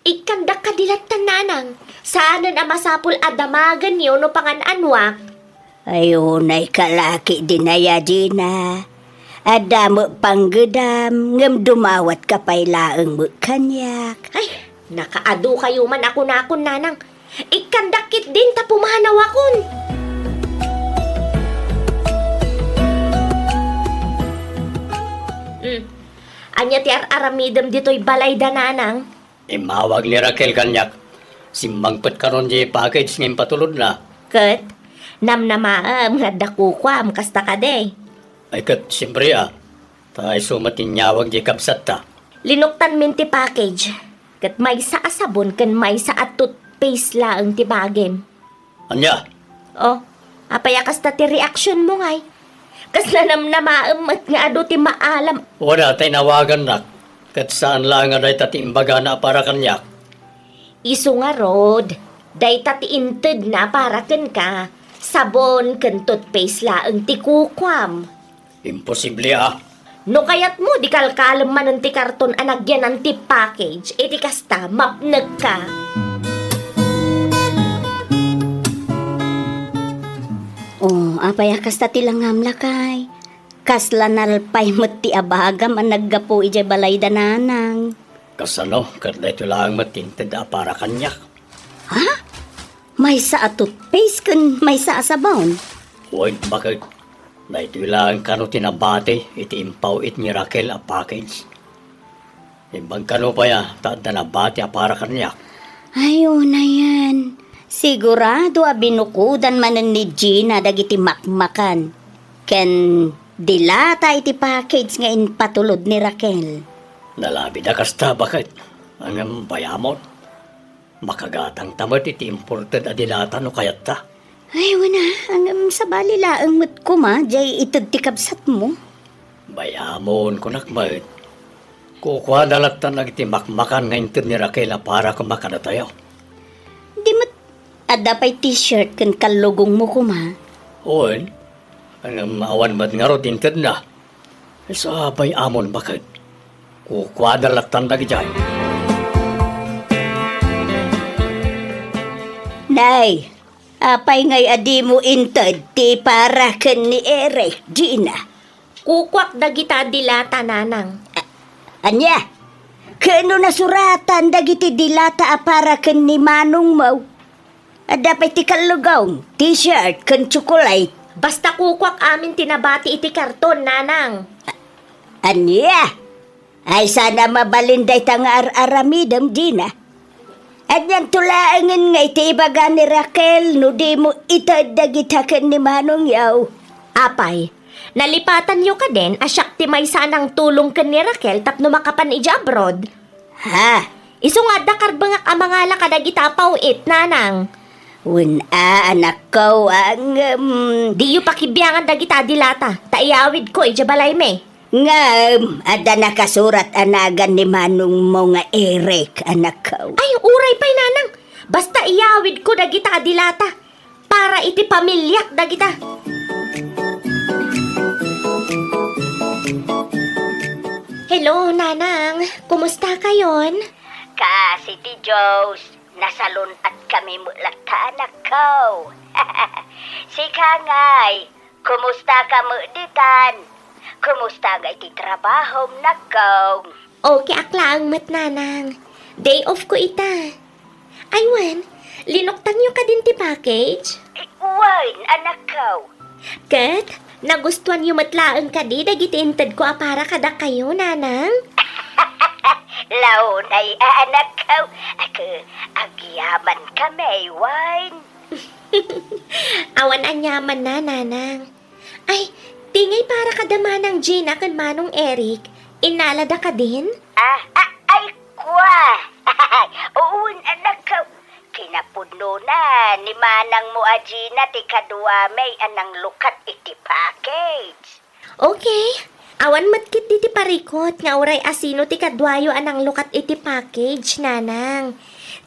ikkandak kadi lattan, Nanang. Saanen a masapul a damagenyo no pangan-anuak. Ay, unay kalaki dinaya, Gina. Adda met panggedam, ngem dumawatka pay laeng met kaniak. Ay, nakaadu kayo man a kunakon, Nanang. Ikkandak ketdin ta pumanawakon. Hmm. Ania ti ar-aramidem ditoy balayda, Nanang? Immawag ni Raquel kaniak. Simmangpet kanon diay package nga impatulodna. Ket, namnamaem nga adda kukuam kasta kadi. Ay ket, siempre a. Ta isu met ti inyawag diay kabsatta. Linuktanmin ti package, ket maysa a sabon ken maysa a toothpaste laeng ti bagim. Ania? Oh, apay a kasta ti reaksionmo ngay? Kas nanamnamaem met nga adu ti maalam. Wada ta inawagannak, ket saan laeng a dayta ti imbagana a para kaniak. Isu ngarud, dayta ti intedna a para kenka, sabon ken toothpaste laeng ti kukuam. Imposible a. No kayatmo, di kalkalem manen ti karton a nagyanan ti package, iti kasta, mapnekka. Oh, apay a kasta ti langam, lakay? Kasla nalpay met ti abagam a naggapu idiay balayda, Nanang. Kasano, ket daytoy laeng met ti inted a para kaniak. Ha? Maysa a toothpaste ken maysa a sabon? Wen, baket. Daytoy laeng kano ti nabati iti impaw-it ni Raquel a package. Imbag kano pay a ta adda nabati a para kaniak. Ay, unayen. Sigurado a binukodan manen ni Gina dagiti makmakan ken dilata iti package nga impatulod ni Raquel. Nalabid a kasta, baket. Ngem bayamon. Makagatangta met iti imported a dilata no kayatta. Ay, wen a, ngem sabali laeng met koma, diay ited ti kabsatmo. Bayamon, kunak met. Kukuana lattan dagiti makmakan nga inted ni Raquel a para koma kadatayo. Di met, adda pay t-shirt ken kallugongmo koma. Wen, ngem awan met ngarud intedna. Sapay amon baket. Kukuada lattan dagidiay. Nay, apay ngay a dimo inted ti para ken ni Eric, Gina? Kukuak dagita dilata, Nanang. A-, ania? Ket no nasuratan dagiti dilata a para ken ni manongmo? Adda pay ti kallugong, t-shirt, ken tsokolate. Basta kukuak amin ti nabati iti karton, Nanang. A-, ania? Ay, sana mabalin dayta nga ar-aramidem, Gina. Anianto laengen nga iti ibaga ni Raquel no dimo ited dagita ken ni manongyo? Apay, nalipatanyo kadin a siak ti maysa a nangtulong ken ni Raquel tapno makapan idiay abroad? Ha? Isu nga adda karbengak a mangala kadagita a paw-it, Nanang. Wen a, anakko, a, ngem. Diyo pakibiangan dagita a dilata, ta iyawidko idiay balaymi. Ngem, adda nakasurat a nagan ni manongmo nga Eric, anakko. Ay, uray pay, Nanang. Basta iyawidko dagita a dilata. Para iti pamiliak dagita. Hello, Nanang. Kumusta kayon? Kaasi ti Dios, nasalun-at kami met latta, anakko. Sika ngay, kumusta ka met ditan? Kumusta ngay ti trabahom, nakko? Okay ak laeng met, Nanang. Day off ko ita. Ay, wen, linuktangyo kadin ti package? Wen, anakko. Ket, nagustuanyo met laeng kadi dagiti intedko a para kadakayo, Nanang? Launay a, anakko. Ket, agyaman kami, wen. Awan aniamanna, Nanang. Ay, ti ngay para kada Manang Gina ken Manong Eric, innalada kadin? Ah, ah, ay, kua! Wen, anakko. Kinapudnona ni manangmo a Gina ti kaduami a nanglukat iti package. Okay. Awan met ketdi ti parikut nga uray asino ti kaduayo a nanglukat iti package, Nanang.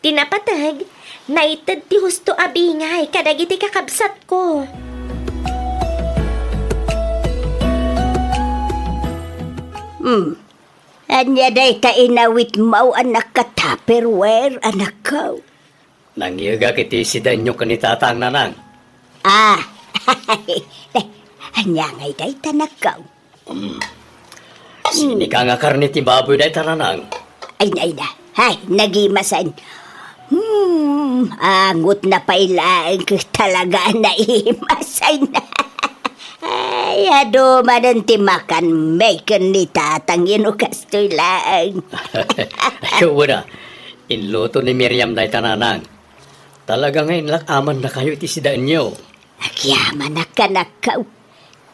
Ti napateg, naited ti husto a bingay kadagiti kakabsatko. Hmm. Ania dayta inawitmo a naka-Tupperware, anakko? Nangngegak iti sidaenyo ken ni Tatang, Nanang. Ah, ania ngay dayta, anakko? Mm. Sinika nga karne ti baboy dayta, Nanang? Ay, ay na. Ay, nagimasen. Hmm, angotna pay laeng ket talaga a naimasen. Ay, adu manen ti makanmi ken ni Tatang no kastoy laeng. Wen a, inluto ni Miriam dayta, Nanang. Talaga nga inlak-amannakayo iti sidaenyo. Agyamanak, anakko.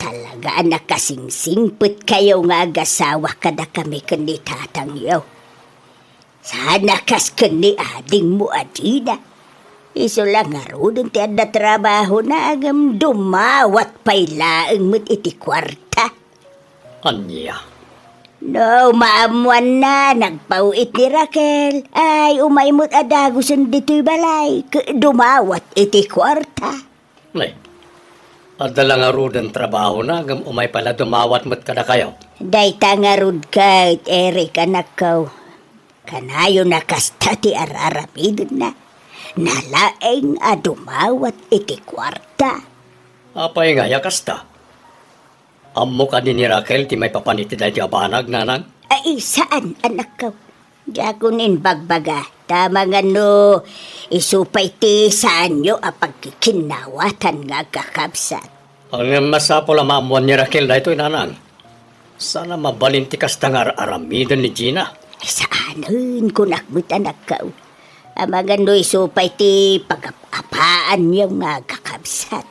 Talaga a nakasingsingpetkayo nga agasawa kadakami ken ni Tatangyo. Sana kas ken ni adingmo a Gina. Isu la ngaruden ti adda trabahona ngem dumawat pay laeng met iti kuarta. Ania? No maammoanna, nagpaw-it ni Raquel. Ay, umay met a dagusen ditoy balay, ket dumawat iti kuarta. Nay, adda la ngaruden trabahona, ngem umay pay la dumawat met kadakayo. Dayta ngarud ket, Eric, anakko. Kanayon a kasta ti ar-aramidenna. Nalaeng a dumawat iti kuarta. Apay ngay a kasta? Ammo kadi ni Raquel ti maipapan iti daytoy a banag, Nanang? Ay, saan, anakko. Diakon imbagbaga, ta amangan no isu pay ti saanyo a pagkikinnawatan nga agkakabsat. Ngem masapul a maammoan ni Raquel daytoy, Nanang. Saan a mabalin ti kasta nga ar-aramiden ni Gina. Ay, saanen, kunak met, anakko. Amangan no isu pay ti pagap-apaanyo nga agkakabsat.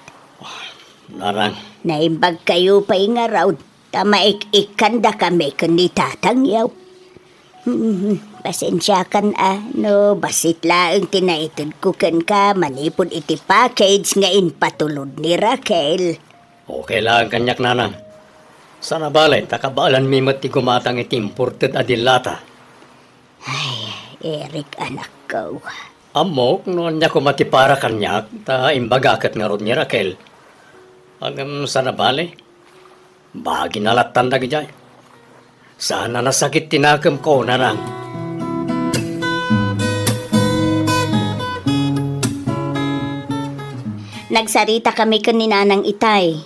Nanang. Naimbagkayo pay ngarud, ta maik-ikkandakami ken ni Tatangyo. Hmm, pasensiakan a, no bassit laeng ti naitedko kenka manipud iti package nga impatulod ni Raquel. Okay laeng kaniak, Nanang. Saan a bale, ta kabaelanmi met ti gumatang iti imported a dilata. Ay, Eric, anakko. Ammok no ania koma ti para kaniak, ta imbaga ket ngarud ni Raquel. Ngem saan a bale, bagina lattan dagijay. Saan a nasakit ti nakemko, Nanang. Nagsaritakami ken ni Nanang Itay,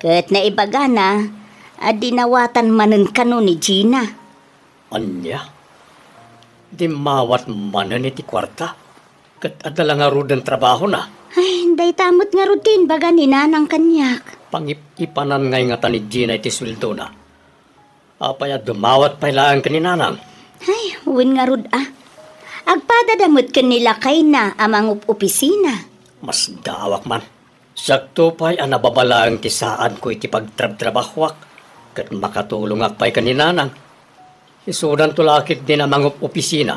ket naibagana a dinawatan manen kano ni Gina. Ania? Dimmawat manen iti kuarta? Ket adda la ngaruden trabahona? Ay, dayta met ngarud ti imbaga ni Nanang kaniak. Pangip-ipanan ngay ngata ni Gina iti sueldona. Apay a dumawat pay laeng ken ni Nanang? Ay, wen ngarud a. Agpadada met ken ni lakayna a mangup-opisina. Masdaawak man. Siakto pay a nababa laeng ti saanko iti pagtrabtrabahoak, ket makatulongak pay ken ni Nanang. Isudanto la ketdin a mangup-opisina.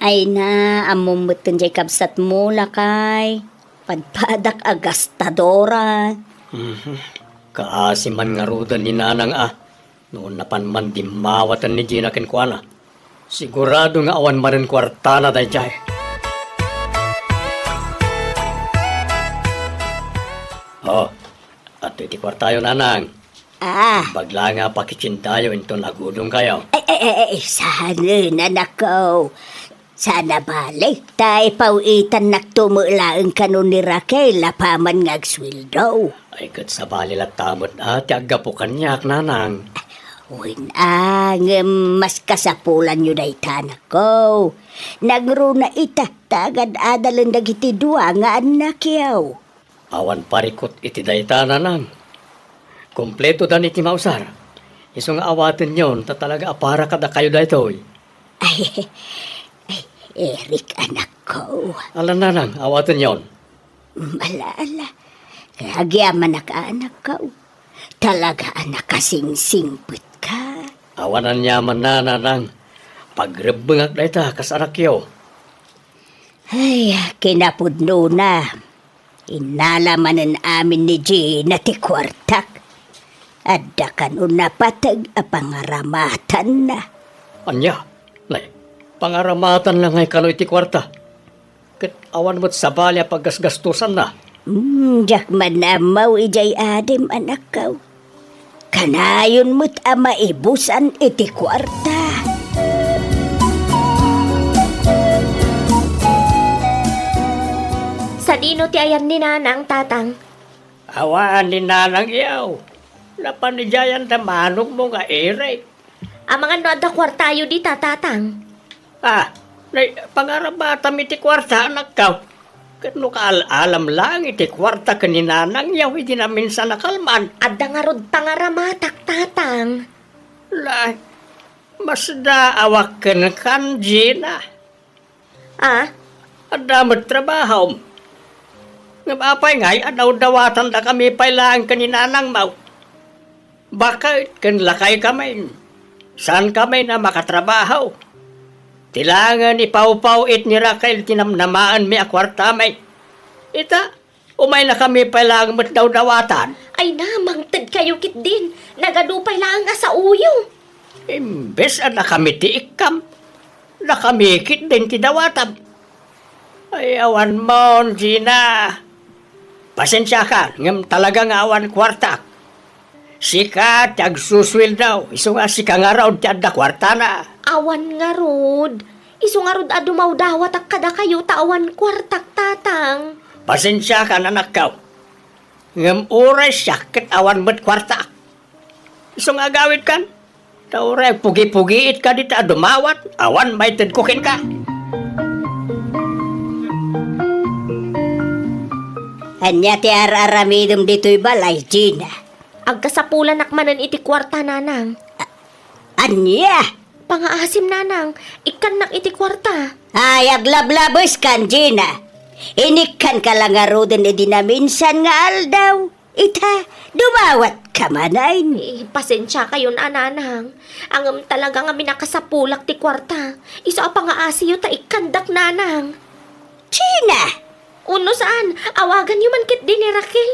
Ay na, ammom met ken jay kabsatmo, lakay. Padpadak a gastadora. Mhm. Kaasi man ngaruden ni Nanang a, no napan man dimmawaten ni Gina kenkuana. Sigurado nga awan manen kuartana dayjay. Oh, adtoy ti kuartayo, Nanang. Ah. Bagla nga pakitsindayo inton agudongkayo. Ay, ay, ay, ay, saan, anakko? Saan a bale, ta ipaw-itannakto met laeng kano ni Raquel apaman nga agsueldo. Ay, ket sabali latta met a ti aggapu kaniak, Nanang. Wen a, ngem mas kasapulanyo dayta, anakko. Nangruna ita, ta agad-adalen dagiti dua nga annakyo. Awan parikut iti dayta, Nanang. Kompletodan iti mausar. Isu nga awatenyon ta talaga a para kadakayo daytoy. Ay, ay, Eric, anakko. Ala, Nanang, awatenyon. Ala, ala. Agyamanak a, anakko. Talaga a nakasingsingpetka. Awan aniamanna, Nanang. Pagrebbengak dayta kas anakyo. Ay, kinapudnona. Innala manen amin ni Gina ti kuartak. Adda kano napateg a pangaramatanna. Ania? Nay, pangaramatanna ngay kano iti kuarta? Ket awan met sabali a paggasgastosanna. Hmm, diak man ammo idiay adim, anakko. Kanayon met a maibusan iti kuarta. Sadino ti ayan ni Nanang, Tatang? Awan ni Nanang yaw. Napanijayan ta manokmo nga Eric. Amangan no adda kuartayo dita, Tatang. Ah, nay, pangaramatam iti kuarta, anakko. Ket no kaal-alam laeng iti kuarta ken ni Nanang yaw idi naminsan a kalman. Adda ngarud pangaramatak, Tatang. Nay, masdaawak kenkan, Gina. Ah? Adda met trabahom. Ngem apay ngay a dawdawatandakami pay laeng ken ni Nanangmo? Baket ken lakaykami, saankami a makatrabaho. Ti laengen ipawpaw-it ni Raquel ti namnamaenmi a kuartami. Ita, umaynakami pay laeng met dawdawatan. Ay na, mangtedkayo ketdin. Nagadu pay laeng a saoyo. Imbes a dakami ti ikkam, dakami ketdin ti dawatam. Ay, awan mon, Gina. Pasensiaka, ngem talaga nga awan kuartak. Sika ti agsusueldo, isu nga sika ngarud ti adda kuartana. Awan ngarud. Isu ngarud a dumawdawatak kadakayo ta awan kuartak, Tatang. Pasensiaka, anakko. Ngem uray siak ket awan met kuartak. Isu nga agawidkan? Ta uray agpugi-pugiitka dita a dumawat, awan maitedko kenka. Ania ti ar-aramidem ditoy balay, Gina? Agkasapulanak manen iti kuarta, Nanang. A-, ania? Pangaasim, Nanang. Ikkannak iti kuarta. Ay, aglablabeskan, Gina. Inikkanka la ngaruden idi naminsan nga aldaw. Ita, dumawatka manen. Eh, pasensiakayon a, Nanang. Ngem talaga nga minakasapulak ti kuarta. Isu a pangaasiyo ta ikkandak, Nanang. Gina! Wenno saan, awaganyo man ketdi ni Raquel.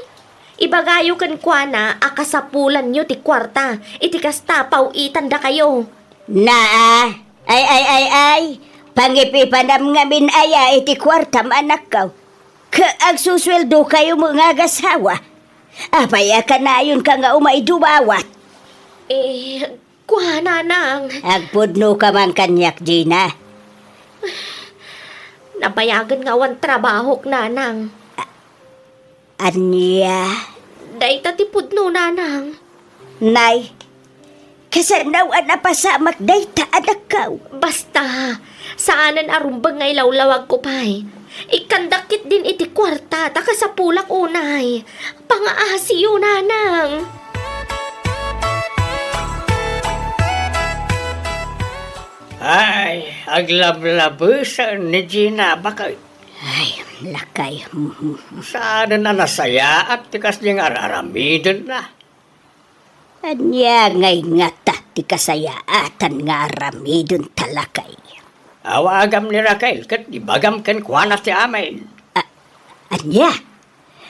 Ibagayo kenkuana a kasapulanyo ti kuarta, iti kasta, paw-itandakayo. Naa, ay, ay, ay, ay, pangip-ipanam ngamin aya iti kuartam, anakko. Ket agsusueldokayo met nga agasawa. Apay a kanayonka nga umay dumawat? Eh, kua, nanang. Agpudnoka man kaniak, Gina. Nabayagen nga awan trabahok, nanang. A-, ania? Dayta ti pudno, nanang. Nay, kasano a napasamak dayta, anakko? Basta, saanen a rumbeng nga ilawlawagko pay. Ikkandak ketdin iti kuarta ta kasapulak unay. Pangaasiyo, nanang. Ay, aglablabesen ni Gina, baket. Ay, lakay. Saanen a nasayaat ti kasdi nga ar-aramidenna. Ania ngay ngata ti kasayaatan nga aramidenta, lakay? Awagam ni Raquel ket ibagam kenkuana ti amin. A-, ania?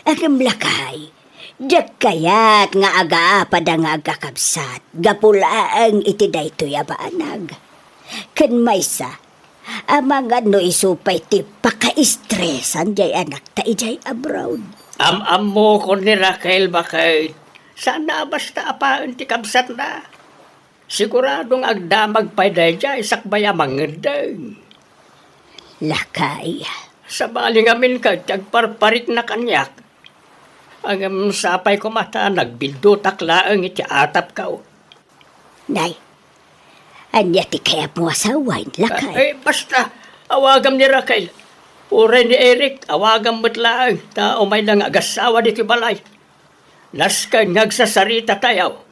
Ngem lakay, diak kayat nga agaapada nga agkakabsat gapu laeng iti daytoy a banag. Ken maysa, amangan no isu pay ti pakaistresan diay anakta idiay abroad. Am-ammokon ni Raquel, baket. Saanna a basta a paen ti kabsatna. Sigurado nga agdamag pay daydiay sakbay a mangeddeng. Lakay. Sabali ngamin ket ti agparparikna kaniak. Ngem sapay koma ta nagbiddutak laeng iti atapko. Nay, ania ti kayatmo a sawen, lakay? Eh, basta, awagam ni Raquel. Uray ni Eric, awagam met laeng, ta umayda nga agassawa ditoy balay. Nasken nga agsasarita tayo.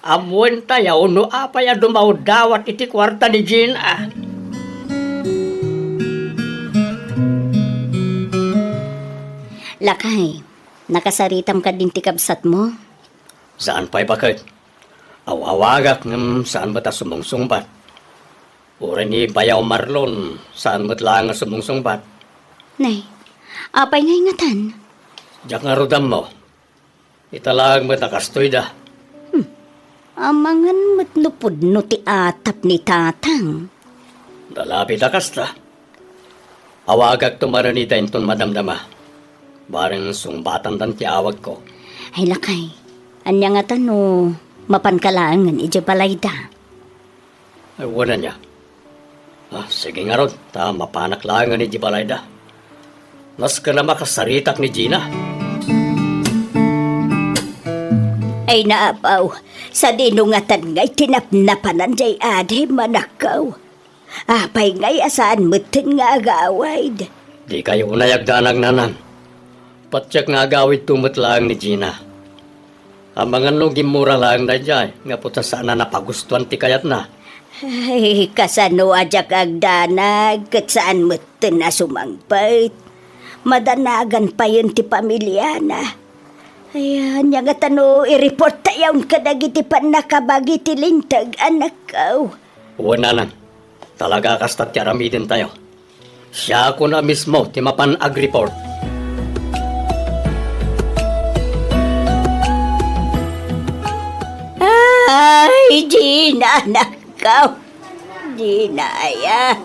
Ammoen tayo no apay a dumawdawat iti kuarta ni Gina. Lakay, nakasaritam kadin ti kabsatmo? Saan pay, baket. Aw-awagak ngem saan met a sumungsungbat. Uray ni Bayaw Marlon, saan met laeng a sumungsungbat. Nay, apay ngay ngatan? Diak ngarud ammo. Ita laeng met a kastoyda. Hmm. Amangan met no pudno ti atap ni Tatang. Nalabit a kasta. Awagakto manen ida inton madamdama. Bareng sungbatandan ti awagko. Ay, lakay. Ania ngata no mapanka laengen idiay balayda? Ay, wen ania. Ah, sige ngarud, ta mapanak laengen idiay balayda. Nasken a makasaritak ni Gina. Ay, naapaw, sadino ngatan ngay ti napnapanan diay adim, anakko? Apay ngay a saan metten nga agawid? Dikay unay agdanag, nanang. Patiek nga agawidto met laeng ni Gina. Amangan no gimmura laeng daydiay, gapu ta saan a napagustuan ti kayatna. Ay, kasano a diak agdanag, ket saan metten a sumangpet. Madanagan payen ti pamiliana. Ay, ania ngata no i-report tayon kadagiti pannakabagi ti linteg, anakko? Wen, nanang. Talaga a kasta ti aramiden tayo. Siakon a mismo ti mapan ag-report. Ay, Gina, anakko. Gina, aya.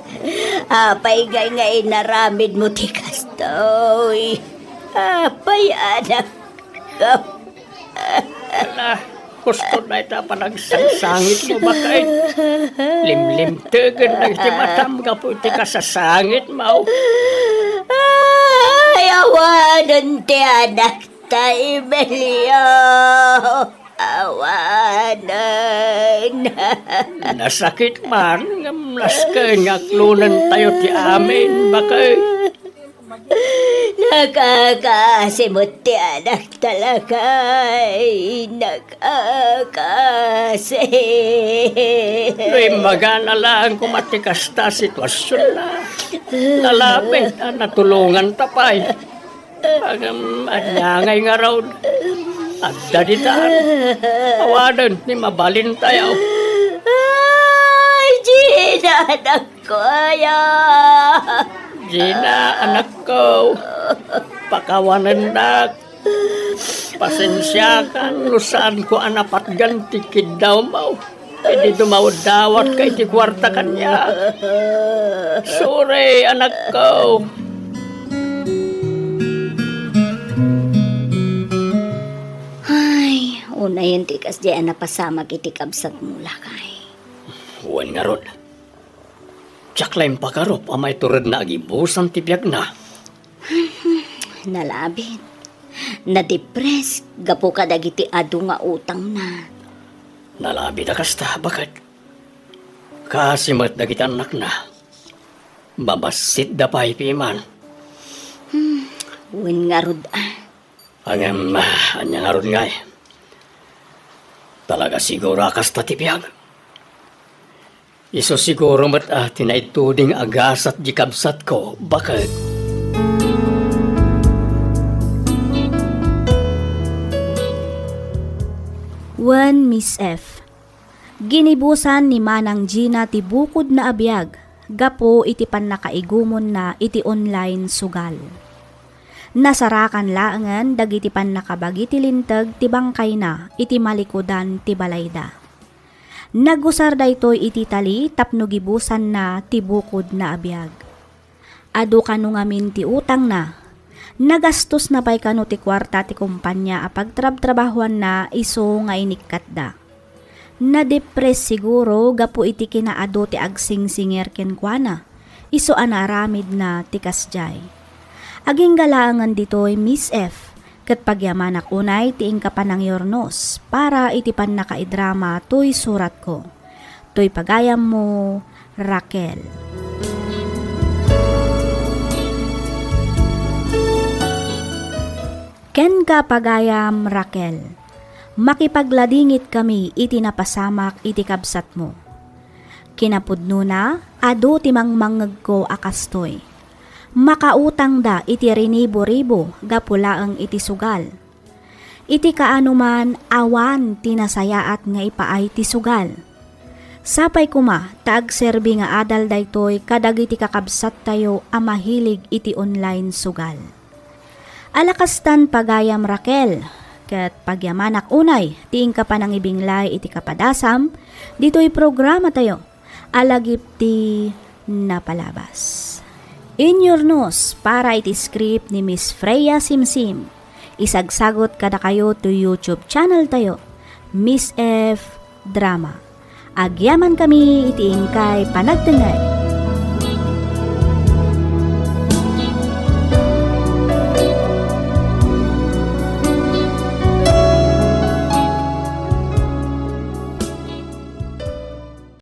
Apay ngay nga inaramidmo ti kastoy? Apay, anakko. Ala, husto dayta panagsangsangitmo, baket. Limlimtegen dagiti matam gapu iti kasasangitmo. Ay, awanen ti anakta, Emilio. Awanen. Nasakit man, ngem nasken nga aklonentayo ti amin, baket. Nakakaasi met ti anakta, lakay. Nakakaasi. No immagana laeng koma ti kasta a situasionna, nalabit a natulonganta pay. Ngem ania ngay ngarud? Adda ditan. Awanen ti mabalintayo. Ay, Gina, anak ko, aya. Gina, anakko, pakawanennak. Pasensiakan no saanko a napatgan ti kiddawmo idi dumawdawatka iti kuarta kaniak. Sorry, anakko. Unayen ti kasdiay a napasamak iti kabsatmo, lakay. Wen ngarud, diak la impakarup a maituredna a gibusan ti biagna. Nalabit. Nadepres gapu kadagiti adu nga utangna. Nalabit a kasta, baket. Kaasi met dagiti annakna. Babassitda pay piman. Hmm, wen ngarud, ah. Ngem, ah, ania ngarud ngay? Talaga siguro a kasta ti biag? Isu siguro met a ti naituding a gasat di kabsatko, baket. Wen Miss F. Ginibusan ni Manang Gina ti bukodna a biag gapu iti pannakaigumonna iti online sugal. Nasarakan laengen dagiti pannakabagi ti linteg ti bangkayna iti malikudan ti balayda. Nagusar daytoy iti tali tapno gibusanna ti bukodna a biag. Adu kano ngamin ti utangna. Nagastosna pay kano ti kuarta ti kompania a pagtrabtrabahoanna isu nga inikkatda. Nadepres siguro gapu iti kinaadu ti agsingsinger kenkuana, isu a naaramidna ti kasdiay. Agingga laengen ditoy, Miss F, ket pagyamanak unay ti inka panangyurnos para iti pannakaidrama toy suratko. Toy pagayammo, Raquel. Kenka, pagayam Raquel, makipagladingit kami iti napasamak iti kabsatmo. Kinapudnona, adu ti mangmangngegko a kastoy. Makautangda iti rinibo-ribo gapu laeng iti sugal. Iti kaanoman, awan ti nasayaat nga ipaay ti sugal. Sapay koma ta agserbi nga adal daytoy kadagiti kakabsattayo a mahilig iti online sugal. Ala kastan, pagayam Raquel, ket pagyamanak unay ti inka panangibinglay iti kapadasam ditoy programatayo a Lagip ti Napalabas. Inyurnos para iti script ni Miss Freya Simsim. Isagsagot kadakayo to YouTube channel tayo, Miss F Drama. Agyaman kami iti inkay panagtengngeg.